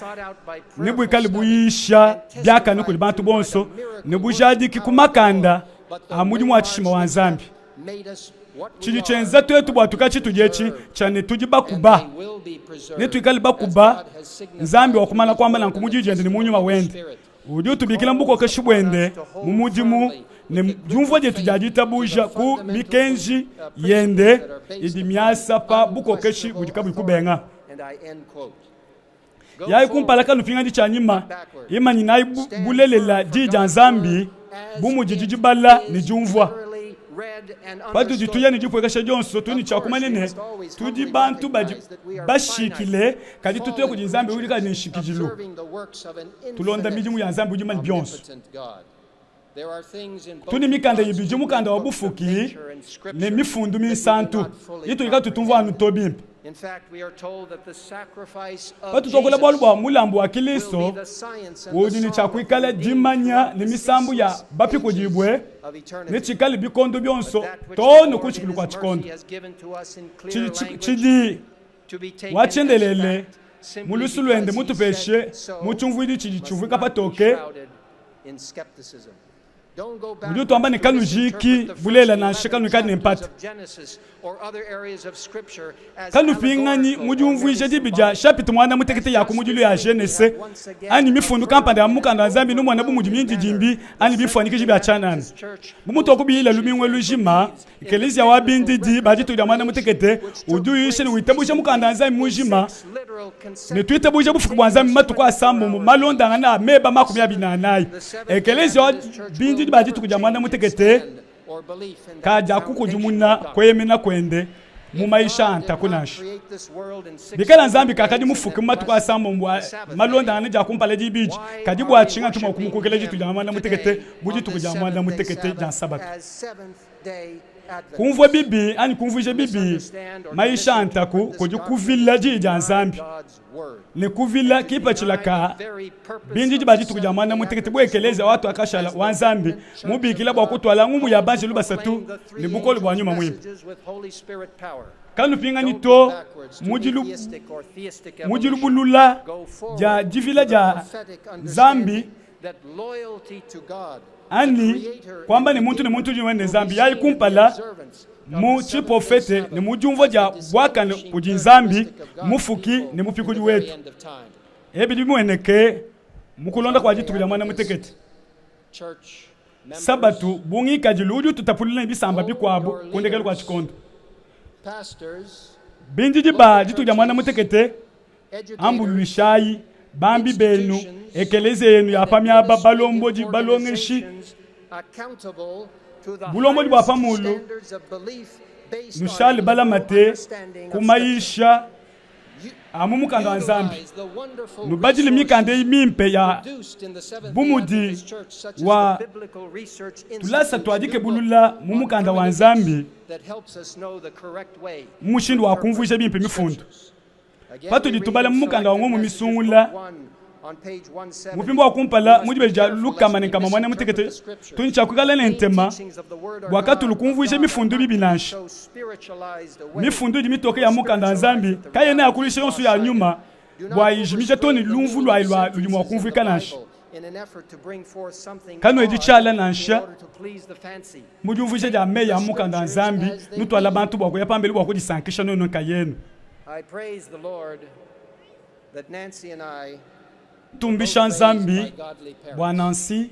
ne buikale buyisha biakane kudi bantu bonso ne bujadiki ku makanda a mudimu wa tshishima wa Nzambi. Tshidi tshienza tuetu bua tuikale tshitudi etshi tshia ne tudi bakuba ne tuikale bakuba Nzambi wakumana kuamba nanku mu Diyi diende ne mu nyuma wende. Udi utubikila mu bukokeshi buende, mu mudimu ne diumvua dietu dia ditabuja ku mikenji yende idi miasa pa bukokeshi budi kabuyi kubenga. Yayi kumpala, kanupinganyi tshianyima, imanyinayi bulelela Diyi dia Nzambi bu mudidi dibala ne diumvua. Patudi tuya ne dipuekesha dionso, tudi ne tshia kumanya ne, tudi bantu badi bashikile, kadi tutuya kudi Nzambi udi kayi ne nshikidilu, tulonda midimu ya Nzambi udi mumanye bionso. Tudi ne mikanda ibidi, mukanda wa bufuki ne mifundu minsantu, itudi katuyi tumvua anu to bimpe. Patudi tuakula bualu bua mulambu wa Kilisto, udi ne tshia kuikala dimanya ne misambu ya bapikudibue, netshikale bikondo bionso too ne ku nshikidilu kua tshikondo tshidi wa tshiendelele mu lusu luende mutupeshe mu tshiumvuidi tshidi tshiumvuika patoke. Udi utuamba ne, Kanujiiki bulelela nansha, kanuikadi ne mpata. Kanupinganyi mu diumvuija dibi dia shapita muanda mutekete ya kumudilu ya Genese anyi mifundu kampanda ya mu Mukanda wa Nzambi numona bu mudi mindidimbi anyi bifuanyikiji bia tshianana. Bu mutuakubiyila lumingu elu lujima, Ekeleziya wa bindidi ba dituku dia muanda mutekete udi uyisha ne witabuja Mukanda wa Nzambi mujima ne tuitabuja bufuki bua Nzambi matuku asambombo malondangane a meba 24. Ekeleziya wa bindidi ba dituku dia muanda mutekete kadiakukudimuna kueyemena kuende. mu mayisha a ntaku nansha. Bikala Nzambi kakadi mufuke mu matuku asambombo a malondangane dia kumpala dibidi, kadi bua tshinga tudi mua kumukokela dituku dia muanda mutekete bu dituku dia muanda mutekete dia Nsabatu? Kumvua bibi anyi kumvuija bibi mayisha a ntaku kudi kuvila Diyi dia Nzambi ne kuvila kipatshila ka bindidi ba dituku dia muanda mutekete bu Ekelezia wa tuakashala wa Nzambi mubikila bua kutuala ngumu ya banjelu basatu ne bukole bua Nyuma Muimpe. Kanupinganyi to mu dilubulula dia divila dia Nzambi anyi kuamba ne muntu ne muntu udi wende Nzambi yayi kumpala mu tshiprofete ne mu diumvua dia buakane kudi Nzambi Mufuki ne Mupikudi wetu. Ebi bimueneke mu kulonda kua dituku dia muanda mutekete Sabatu bu ngikadilu udi ututapulula ne bisamba bikuabu ku ndekelu kua tshikondo. Bindidi ba dituku dia muanda mutekete Ambuluishayi bambi benu, ekeleziya yenu ya pa miaba, balombodi, balongeshi, bulombodi bua pa mulu, nushale balamate ku mayisha a mu mukanda wa Nzambi. Nubadile mikanda eyi mimpe ya bu mudi wa tulasa tua dikebulula mu mukanda wa Nzambi mu mushindu wa kumvuija bimpe mifundu. Patudi tubala mu mukanda wa Ngumu Misungula, mupimbu wa kumpala mu dibeji dia 118, tudi ne tshia kuikala ne ntema bua katulu kumvuija mifundu mibi nansha. Mifundu idi mitoke ya mukanda wa Nzambi kayena yakuluisha yonso ya nyuma bua ijimija to ne lumvu luayi lua ludi mua kumvuika nansha. Kanuedi tshiala nansha mu diumvuija dia meyi a mukanda wa Nzambi, nutuala bantu bua kuya pambelu bua kudisankisha nuenu nkayenu. Tumbisha Nzambi bua Nancy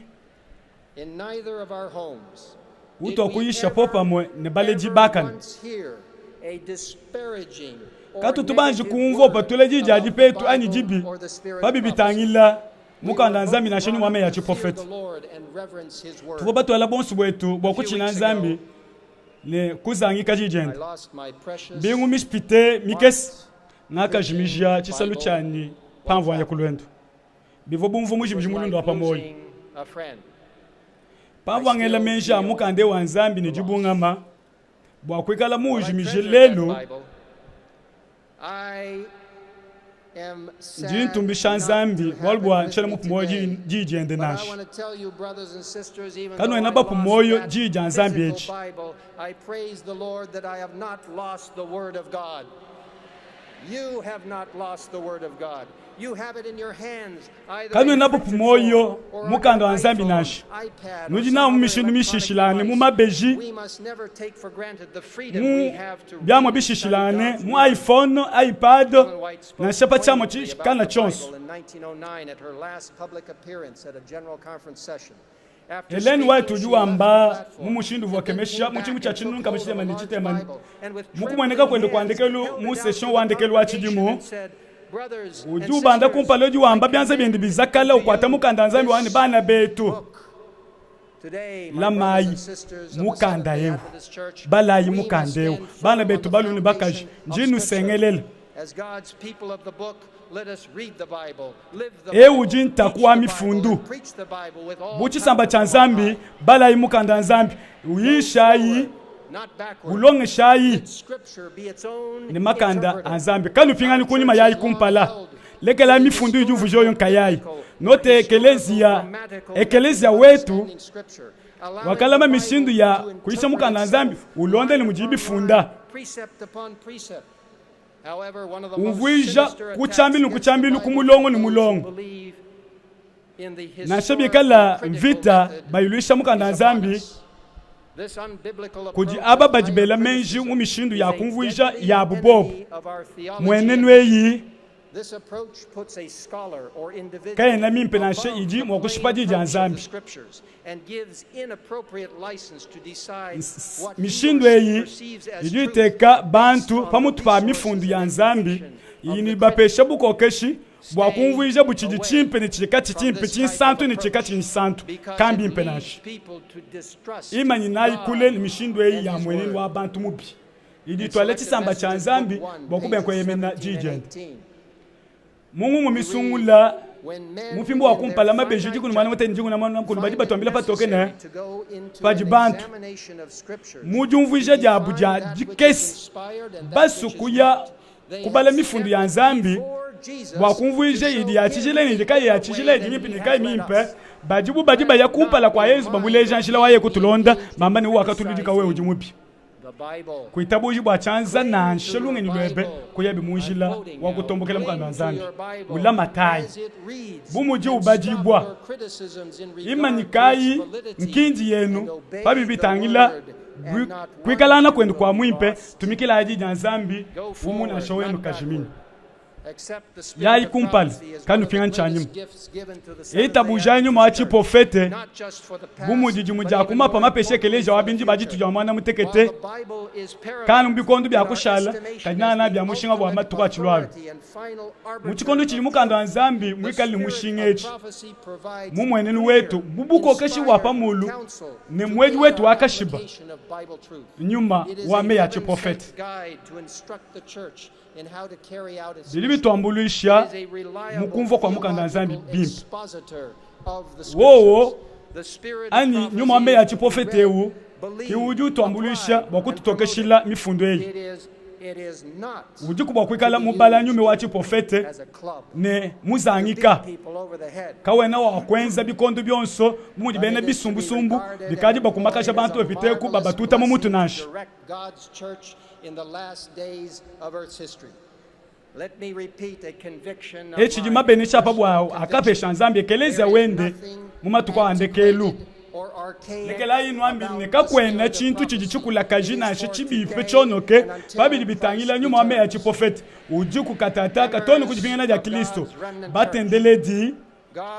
utua kuyisha popamue ne baledi bakane. Katutu banji kumvua upatula diyi dia dipetu anyi dibi pa bidi bitangila Mukanda wa Nzambi nansha nyuma wa meyi a tshiprofete. Tuvua batuala bonso buetu bua kutshina Nzambi ne kuzangika diyi diende. Mbingu mipite mikese, ngakajimija tshisalu tshianyi pamvua nya ku luendu. Bivua bu mvua mujimije mulunda wa pa muoyo. Pamvua ngela meji a mukanda eu wa Nzambi ne dibungama bua kuikala muujimije lelu, Ndi ntumbisha Nzambi bualu bua ntshiena mupu muoyo diyi diende nansha. Kanuena bapu muoyo diyi dia Nzambi edi. Kanuena bapu muoyo mukanda wa Nzambi nansha. Nudi nawu mu mishindu mishishilangane, mu mabeji, mu biamua bishishilangane, mu iPhone, iPad, nansha pa tshiamua tshikana tshionso. Ellen White udi wamba mu mushindu uvua kemesha mu tshingu tshia tshinunu nkama tshitema ne tshitema ne, mu kumueneka kuende kua ndekelu mu session wa ndekelu wa tshidimu, udi ubanda kumpala udi wamba bianza biende bizakala ukuata mukanda wa Nzambi wa ne bana betu lamayi mukanda eu balayi mukanda eu bana betu balume ne bakaji ndi nusengelela Eu udi ntaku wa mifundu. Bu tshisamba tshia Nzambi, balayi mukanda wa Nzambi, uyishayi, ulongeshayi ne makanda a Nzambi. Kanupinganyi kunyima yayi kumpala. Lekelayi mifundu idi uvuija oyo nkayayi. Note ekelezia, ekelezia wetu wakalama mishindu ya kuyisha mukanda wa Nzambi, ulonda ne mudiyi bifunda. Umvuija ku tshiambilu ne ku tshiambilu, ku mulongo ne mulongo. Nansha bikala mvita bayiluisha mukanda wa Nzambi kudi aba badi bela meji mu mishindu ya kumvuija yabu bobu, mmuenenu eyi kayena mimpe nansha idi mua kushipa Diyi dia Nzambi. Mishindu eyi idi iteka bantu pa mutu pa mifundu ya Nzambi idi ibapesha bukokeshi bua kumvuija bu tshidi tshimpe ne tshidi katshi tshimpe, tshinsantu ne tshidi katshi tshinsantu. Kambimpe nansha. Imanyinayi kule ne mishindu eyi ya mmuenenu wa bantu mubi. Idi ituala tshisamba tshia Nzambi bua kubenga kueyemena Diyi diende. Mu ngumu misungula mu mfimbu wa kumpala, mabeji dikumi ne muanda mutekete ne dikumi ne muanda mukulu badi batuambila patoke ne, padi bantu mu diumvuija diabu dia dikese basue kuya kubala mifundu ya Nzambi bua kumvuija idi ya tshijila ne idi kayiyi ya tshijila, idi mimpe ne kayi mimpe, badi bu badi baya kumpala kua Yezu bamuleja njila wa yeye kutulonda, bamba ne, Wakatuludika wewe udi mubi. Kuitabuji bua tshianza nansha lungenyi luebe kuyabi mu njila wa kutombokela Mukanda wa Nzambi. Ulamatayi bu mudi ubadibua. Imanyikayi nkindi yenu pa bidi bitangila kuikalangana kuenu kua muimpe. Tumikilayi Diyi dia Nzambi, umue nansha wenu kajiminyi. Yayi kumpala, kanupinganyi tshianyima. Itabujayi nyuma wa tshiprofete bu mudi dimue dia ku mapa mapesha ekeleziya wa bindi ba dituku dia muanda mutekete, kaanu mu bikondo bia kushala, kadi nangananga bia mushinga bua matuku atshilualua. Mu tshikondo tshidi Mukanda wa Nzambi muikale ne mushinga etshi, mu mmuenenu wetu bu bukokeshi bua pa mulu ne muedi wetu wa kashiba, nyuma wa meyi a tshiprofete. Bidi bituambuluisha mu kumvua kua Mukanda wa Nzambi bimpe. Wowo anyi nyuma wa meyi a tshiprofete eu ke udi utuambuluisha bua kututokeshila mifundu eyi. Udiku bua kuikala mubala nyuma wa tshiprofete ne muzangika. Kawena wa kuenza bikondo bionso bu mudi bena bisumbusumbu bikadi bakumakaja bantu bapite ku babatuta mu mutu nansha. Etshi tshidi mabenesha a pa buawu akapesha Nzambi ekeleziya wende mu matuku a ndekelu. Lekelayi nnuambile ne, kakuena tshintu tshidi tshikulakaji nansha tshibipe tshionoke pa bidi bitangila nyuma wa meyi a tshiprofete udiku katataka too ne ku dipingana dia Kristo. Batendeledi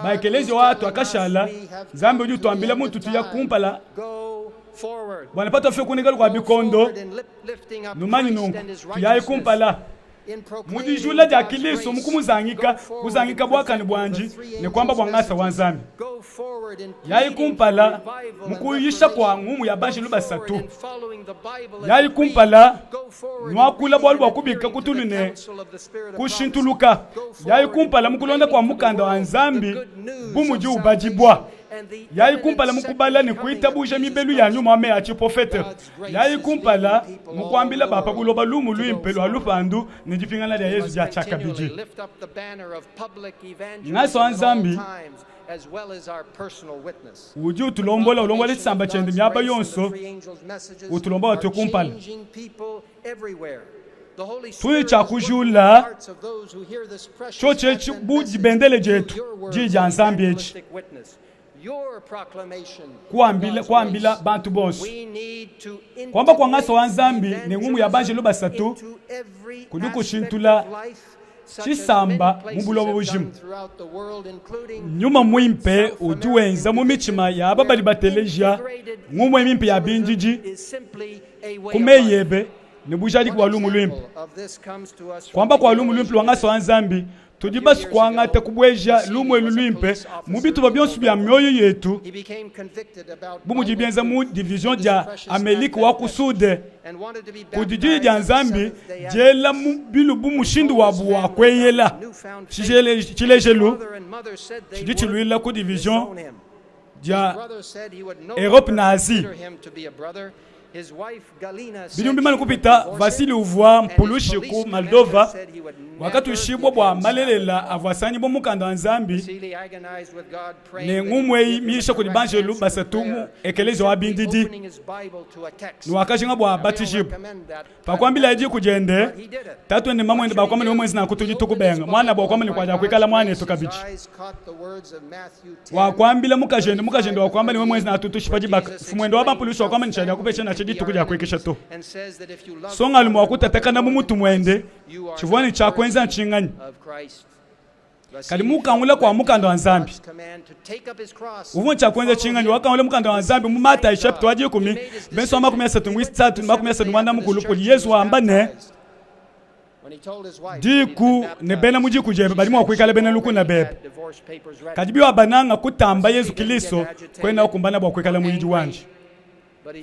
ba ekeleziya wa tuakashala, Nzambi udi utuambila mutu tuya kumpala bua ne patuafika ku ndekelu kua bikondo, numanyi nunku, tuyayi kumpala mu dijula dia Kilisto, mu kumuzangika, kuzangika buakane buandi ne kuamba bua ngasa wa Nzambi. Yayi kumpala mu kuyisha kua ngumu ya banjelu basatu. Yayi kumpala nuakula bualu bua kubika ku tulu ne kushintuluka. Yayi kumpala mu kulonda kua mukanda wa Nzambi bu mudi ubadibua. Yayi kumpala mu kubala ne kuitabuja mibelu ya nyuma wa meyi a tshiprofete. Yayi kumpala mu kuambila ba pa buloba lumu luimpe lua lupandu ne dipingana dia Yezu dia tshiakabidi. Ngasa wa Nzambi udi utulombola, ulombola tshisamba tshiende miaba yonso, utulomba bua tuye kumpala. Tudi tshia kujula tshiotshi etshi bu dibendele dietu, diyi dia Nzambi etshi, kuambila, kuambila bantu bonso kuamba kua ngasa wa Nzambi ne ngumu ya banjelu basatu kudi kushintula tshisamba mu buloba bujima. Nyuma Muimpe udi wenza mu mitshima ya aba badi bateleja ngumu mimpe ya bindidi ku meyi ebe ne bujadiki bua lumu luimpe. Kuamba kua lumu luimpe lua ngasa wa Nzambi, tudi basue kuangata kubueja lumu elu luimpe mu bitupa bionso bia mioyo yetu, bu mudi bienza mu division dia Amelike wa ku Sude kudi Diyi dia Nzambi diela mu bilubu mushindu wabu wa kueyela. Tshilejelu tshidi tshiluila ku division dia Europe Nazi. Bidimu bimane kupita, Vasily uvua mpulushi ku Moldova wakatuishibua bua malelela avua asanganyibua mu Mukanda wa Nzambi ne ngumu eyi miyisha kudi banjelu basatu mu ekeleziya wa bindidi, ne wakajinga bua abatijibue. Pakuambilaye diku diende, tatuende ne mamuende bakuamba ne, Wewe muenze nanku tudi tukubenga. Muanabu wakuamba ne, Kuakuikala muanetu kabidi. Wakuambila mukajende, mukajende wakuamba ne, Wewe muenze nanku tudi tushipa dibaka. Mfumuende wa bampulushi wakuamba ne, Tshiakupesha nansha dituku dia kuikisha to. Nsongalume wakutatakana mu mutu muende, tshivua ne tshia kuenza ntshinganyi? Kadi mukangula kua mukanda wa Nzambi uvua ne tshia kuenza tshinganyi? Wakangula mukanda wa Nzambi mu Matayi chapitre wa dikumi verse wa 33 31 kudi Yezu wamba ne, Diku ne bena mu diku diebe badi mua kuikala bena lukuna bebe, kadi biwabananga kutamba Yezu Kilisto, kuena ukumbana bua kuikala muyidi wandi.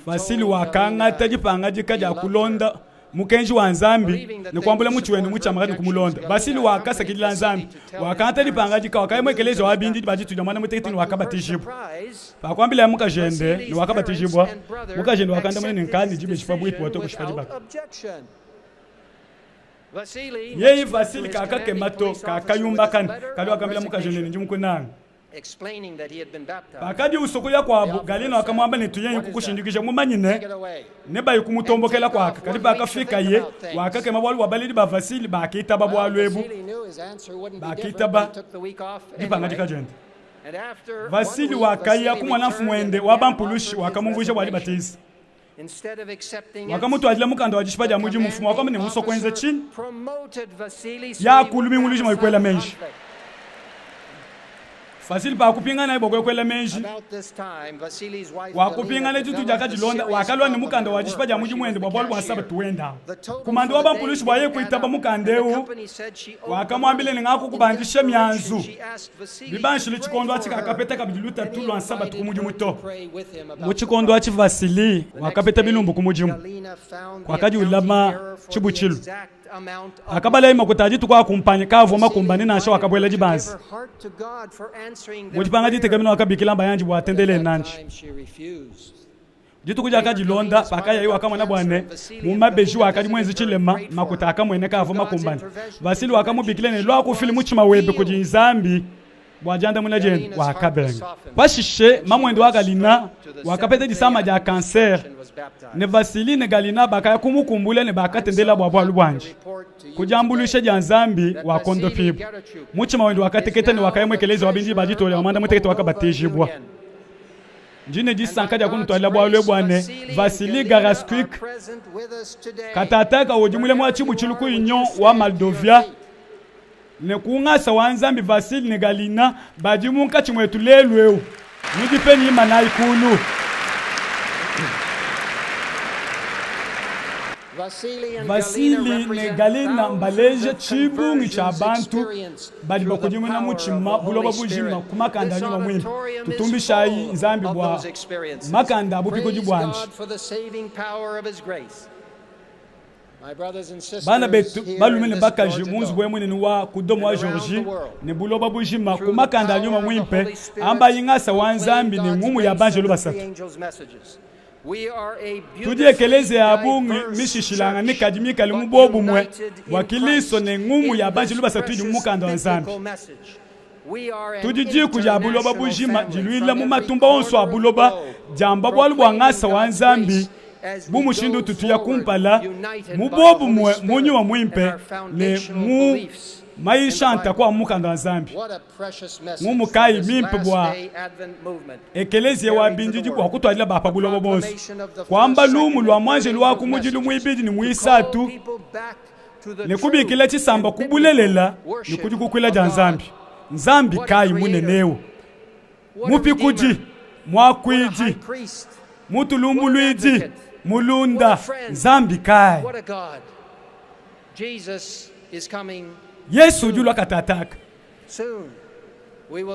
Vasily wakangata dipangadika dia kulonda mukenji wa Nzambi ne kuambula mutshi wende mutshiamakane ne kumulonda. Vasily wakasakidila Nzambi. Wakangata dipangadika, wakaya mu ekeleziya wa bindidi ba dituku dia muanda-mutekete ne wakabatijibua. Pakuambilaye mukajende ne wakabatijibua, mukajende wakandamuna ne, Nkadi ne dibeji pabuipi bua tuetu kushipa dibaka. Yeye Vasily kakakema to, kakayumbakana, kadi wakambila mukajende ne, Ndi mukunange. Pakadi usua kuya kuabu, Galina wakamuamba ne, Tuye kukushindikija mumanye ne, nebaye kumutombokela kuaka. Kadi pakafikaye, wakakema bualu bua baledi ba Vasily bakitaba bualu ebu, bakitaba dipangadika diende. Vasily wakaya kumona mfumuende wa bampulushi, wakamumvuija bua dibatiza. Wakamutuadila mukanda wa dishipa dia mudimu. Mfumu wakamba ne, Musua kuenza tshinyi? Ya ku lumingu lujima kuela meji. Vasily pakupinganaye bua kuya kuela meji, wakupingana dituku diakadilonda, wakalua ne mukanda wa dishipa dia mudimu wende bua bualu bua Nsabatu wende au. Kumanda wa bampulushi bua yeye kuitaba mukanda eu, wakamuambila ne, Ngakukubandisha mianzu. Bibanshile tshikondo atshi kakapeta kabidi lutatu lua Nsabatu ku mudimu to. Mu tshikondo atshi Vasily wakapeta bilumbu ku mudimu kuakadi ulama tshibutshilu. Pakabalaye makuta a dituku a kumpanya kaavua makumbane nansha, wakabuela dibanza. Mu dipanga ditekemena wakabikila bayandi bua atendelele nandi. Dituku diakadilonda, pakayaye wakamona bua ne, mu mabeji wakadi muenze tshilema, makuta akamueneka avua makumbane. Vasily wakamubikila ne, Luaku ufile mutshima webe kudi Nzambi bua diandamuna diende. Wakabenga. Pashishe mamuende wa Galina wakapeta disama dia kansere, ne Vasily ne Galina bakaya kumukumbula ne bakatendela bua bualu buandi. Ku diambuluisha dia Nzambi wakondopibua. Mutshima wende wakateketa ne wakaya mu ekeleziya wa Bindidi ba Ditola wa muanda mutekete wakabatijibua. Ndi ne disanka dia kunutuadila bualu ebu bua ne, Vasily Garaskuik, katataka udi mulami wa tshibutshilu ku Union wa Moldovia, ne ku ngasa wa Nzambi Vasily ne Galina badi munkatshi muetu lelu'eu. Nudi penu imanayi kulu. Vasily ne Galina mbaleje tshibungi tshia bantu badi bakudimuna mutshima buloba bujima ku makanda a nyuma muimpe. Tutumbishayi Nzambi bua makanda a bupikudi buandi. Bana betu balume ne bakaji mu nzubu munene wa ku Dome wa Georgie ne buloba bujima ku makanda a nyuma muimpe, ambayi ngasa wa Nzambi ne ngumu ya banjelu basatu. Tudi ekeleziya ya bungi mishishilangane kadi mikale mu buobumue bua Kilisto ne ngumu ya banjelu basatu idi mu Mukanda wa Nzambi. Tudi diku dia buloba bujima diluila mu matumba onso a buloba diamba bualu bua ngasa wa Nzambi bu mushindu utu tuya kumpala mu buobumue mu Nyuma Muimpe ne mu mayisha a ntaku a mu Mukanda wa Nzambi. Ngumu kayi mimpe bua ekeleziya wa bindidi bua kutuadila ba pa buloba bonso, kuamba lumu lua muanjelu wa kumudilu muibidi ne muisatu ne kubikila tshisamba ku bulelela ne ku dikukuila dia Nzambi. Nzambi kayi munene eu! Mupikudi, muakuidi, mutulumbuluidi, mulunda, Nzambi kayi! Yesu udi ulua katataka.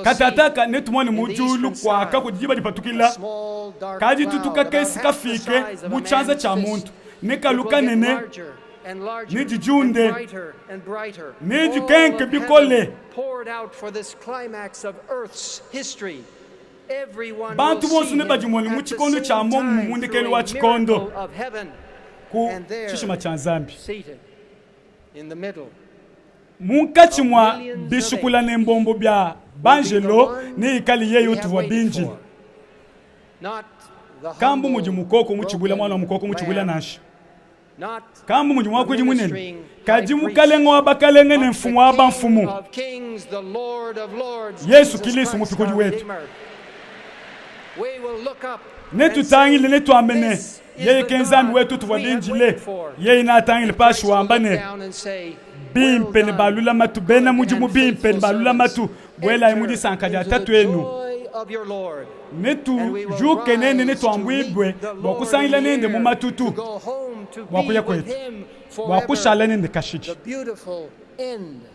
Katataka netumone mu diulu kuaka kudi diba dipatukila kaditutu kakese kafike bu tshianza tshia muntu ne kalu kanene ne didiunde ne dikenke bikole. Bantu bonso nebadimone mu tshikondo tshia muomumue mu ndekelu wa tshikondo ku tshishima tshia Nzambi. Munkatshi mua bisukula ne mbombo bia banjelo neikale yeye utuvua bindile. Kambu mudi mukoko mutshibula muana wa mukoko mutshibula nansha. Kambu mudi muakuidi munene, kadi mukalenge wa bakalenge ne mfumu wa bamfumu, Yesu Kilisto mupikudi wetu. Netutangile, netuambe ne, Yeye ke Nzambi wetu tuvua bindile. Yeye neatangile pashi wamba ne, Bimpe ne ba lulamatu, bena mudimu bimpe ne ba lulamatu, buelayi mu disanka dia Tatuenu. Netujuke nende, netuambuibue bua kusangila nende mu matutu bua kuya kuetu, bua kushala nende kashidi.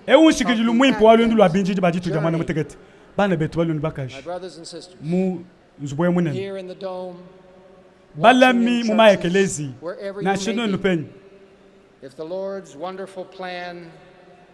Eu nshikidilu muimpe wa luendu lua bindidi ba dituku dia muanda mutekete. Bana betu balume ne bakaji, mu nzubu eu munene, balami mu ma-ekelezi, nansha nuenu penyi. If the Lord's wonderful plan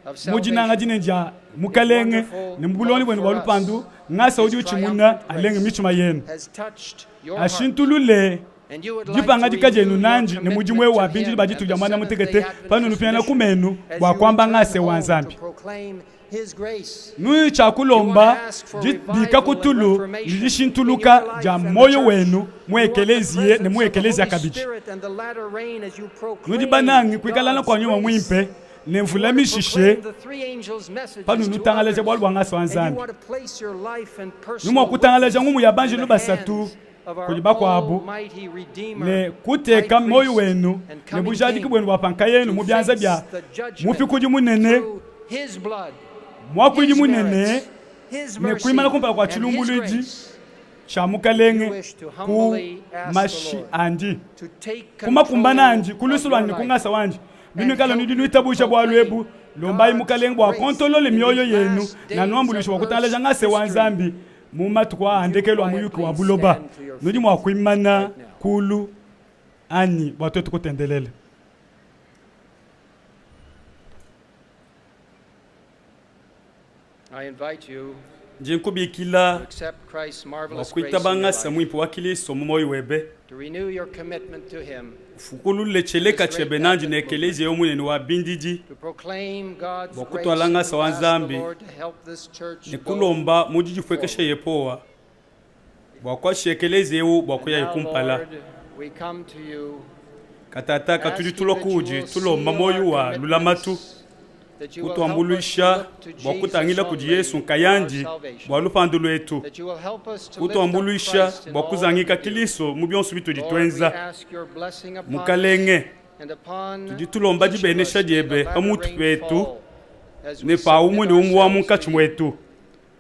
of Mu dinanga salvation dinene dia Mukalenge ne mu bulongolodi buende bua lupandu, ngasa udi utshimuna alenge mitshima yenu, has touched your heart, ashintulule and you would like to dipangadika renew dienu your nandi ne mudimu eu commitment wa to bindidi him ba and dituku the dia muanda Seventh-day mutekete panu Adventist nupingana ku mission menu as bua you kuamba return ngase wa home to Nzambi. proclaim his grace. Nudi tshia kulomba dibika ku tulu ne dishintuluka dia muoyo wenu mu ekeleziya ne mu ekeleziya kabidi. Nudi banange kuikalana kua nyuma muimpe ne mvula mishishe panu nutangalaja bualu bua ngasa wa Nzambi. Nudi mua kutangalaja ngumu ya banjelu basatu kudi bakuabu ne kuteka muoyo wenu ne bujadiki buenu bua pa nkayenu mu bianza bia Mupikudi munene, Muakuidi munene, ne kuimana kumpala kua tshilumbuluidi tshia Mukalenge ku mashi andi, ku makumbana andi, ku lusu luandi ne ku ngasa wandi. Binuikala nudi nuitabuja bualu ebu, lombayi Mukalenge bua akontolole mioyo yenu ne anuambuluishe bua kutangalaja ngasa wa Nzambi mu matuku aa a ndekelu a muyuki wa buloba. Nudi mua kuimana kulu anyi bua tuetu kutendelela? I invite you Ndi nkubikila to accept Christ's bua marvelous grace kuitaba in your ngasa life, muimpe wa Kilisto mu muoyo webe. to renew your commitment to him, Ufukulule tshieleka tshiebe nandi ne ekeleziya eu munene wa bindidi to proclaim God's bua grace kutuala and ngasa to wa ask the Nzambi Lord to help this church ne go kulomba mu didipuekesha Yehowa bua kuasha ekeleziya eu bua And kuyaye now, kumpala. Lord, we come to you Katata katudi asking tulua that you kuudi will tulomba seal muoyo our wa lulamatu commitments, that you will help us to kutuambuluisha look to bua Jesus kutangila kudi only Yesu for our nkayandi salvation, bua lupandu luetu, that you will help us to lift up kutuambuluisha Christ in bua all that kuzangika we do. Kilisto mu bionso bitudi Lord, we tuenza. ask your blessing upon us Mukalenge, and upon tudi tulomba each of dibenesha us. May the diebe latter pamutu rain petu fall as we ne pa submit umue ne umue wa ourselves munkatshi to you. muetu.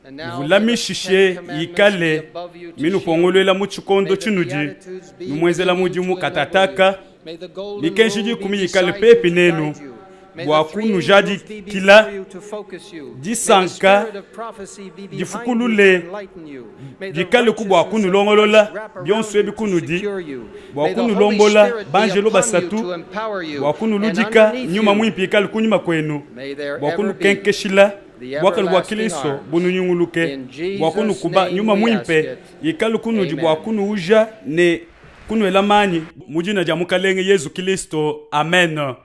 And now may Mvula the Ten mishishe Commandments be yikale above you to shield you. minupongoluela mu tshikondo May the tshinudi Beatitudes be numuenzela within you mudimu to ennoble katataka you. May the golden mikenji rule be dikumi yikale beside you pepi to nenu guide you. May bua the three angels be kunujadikila before you to focus you. May the disanka spirit of prophecy be behind you to difukulule enlighten you. May the dikale ku bua righteousness of kunulongolola Christ wrap around bionso you ebi to kunudi secure you. bua May the Holy kunulombola Spirit be banjelo upon you basatu to empower you. bua And kunuludika underneath nyuma you, muimpe ikale kunyima kuenu may there bua ever be kunukenkeshila the buakane bua everlasting Kilisto arms. bununyunguluke In bua Jesus' kunukuba name nyuma we ask muimpe it. ikale kunudi bua Amen. kunuuja ne kunuela manyi mu dina dia Mukalenge Yezu Kilisto. Amen.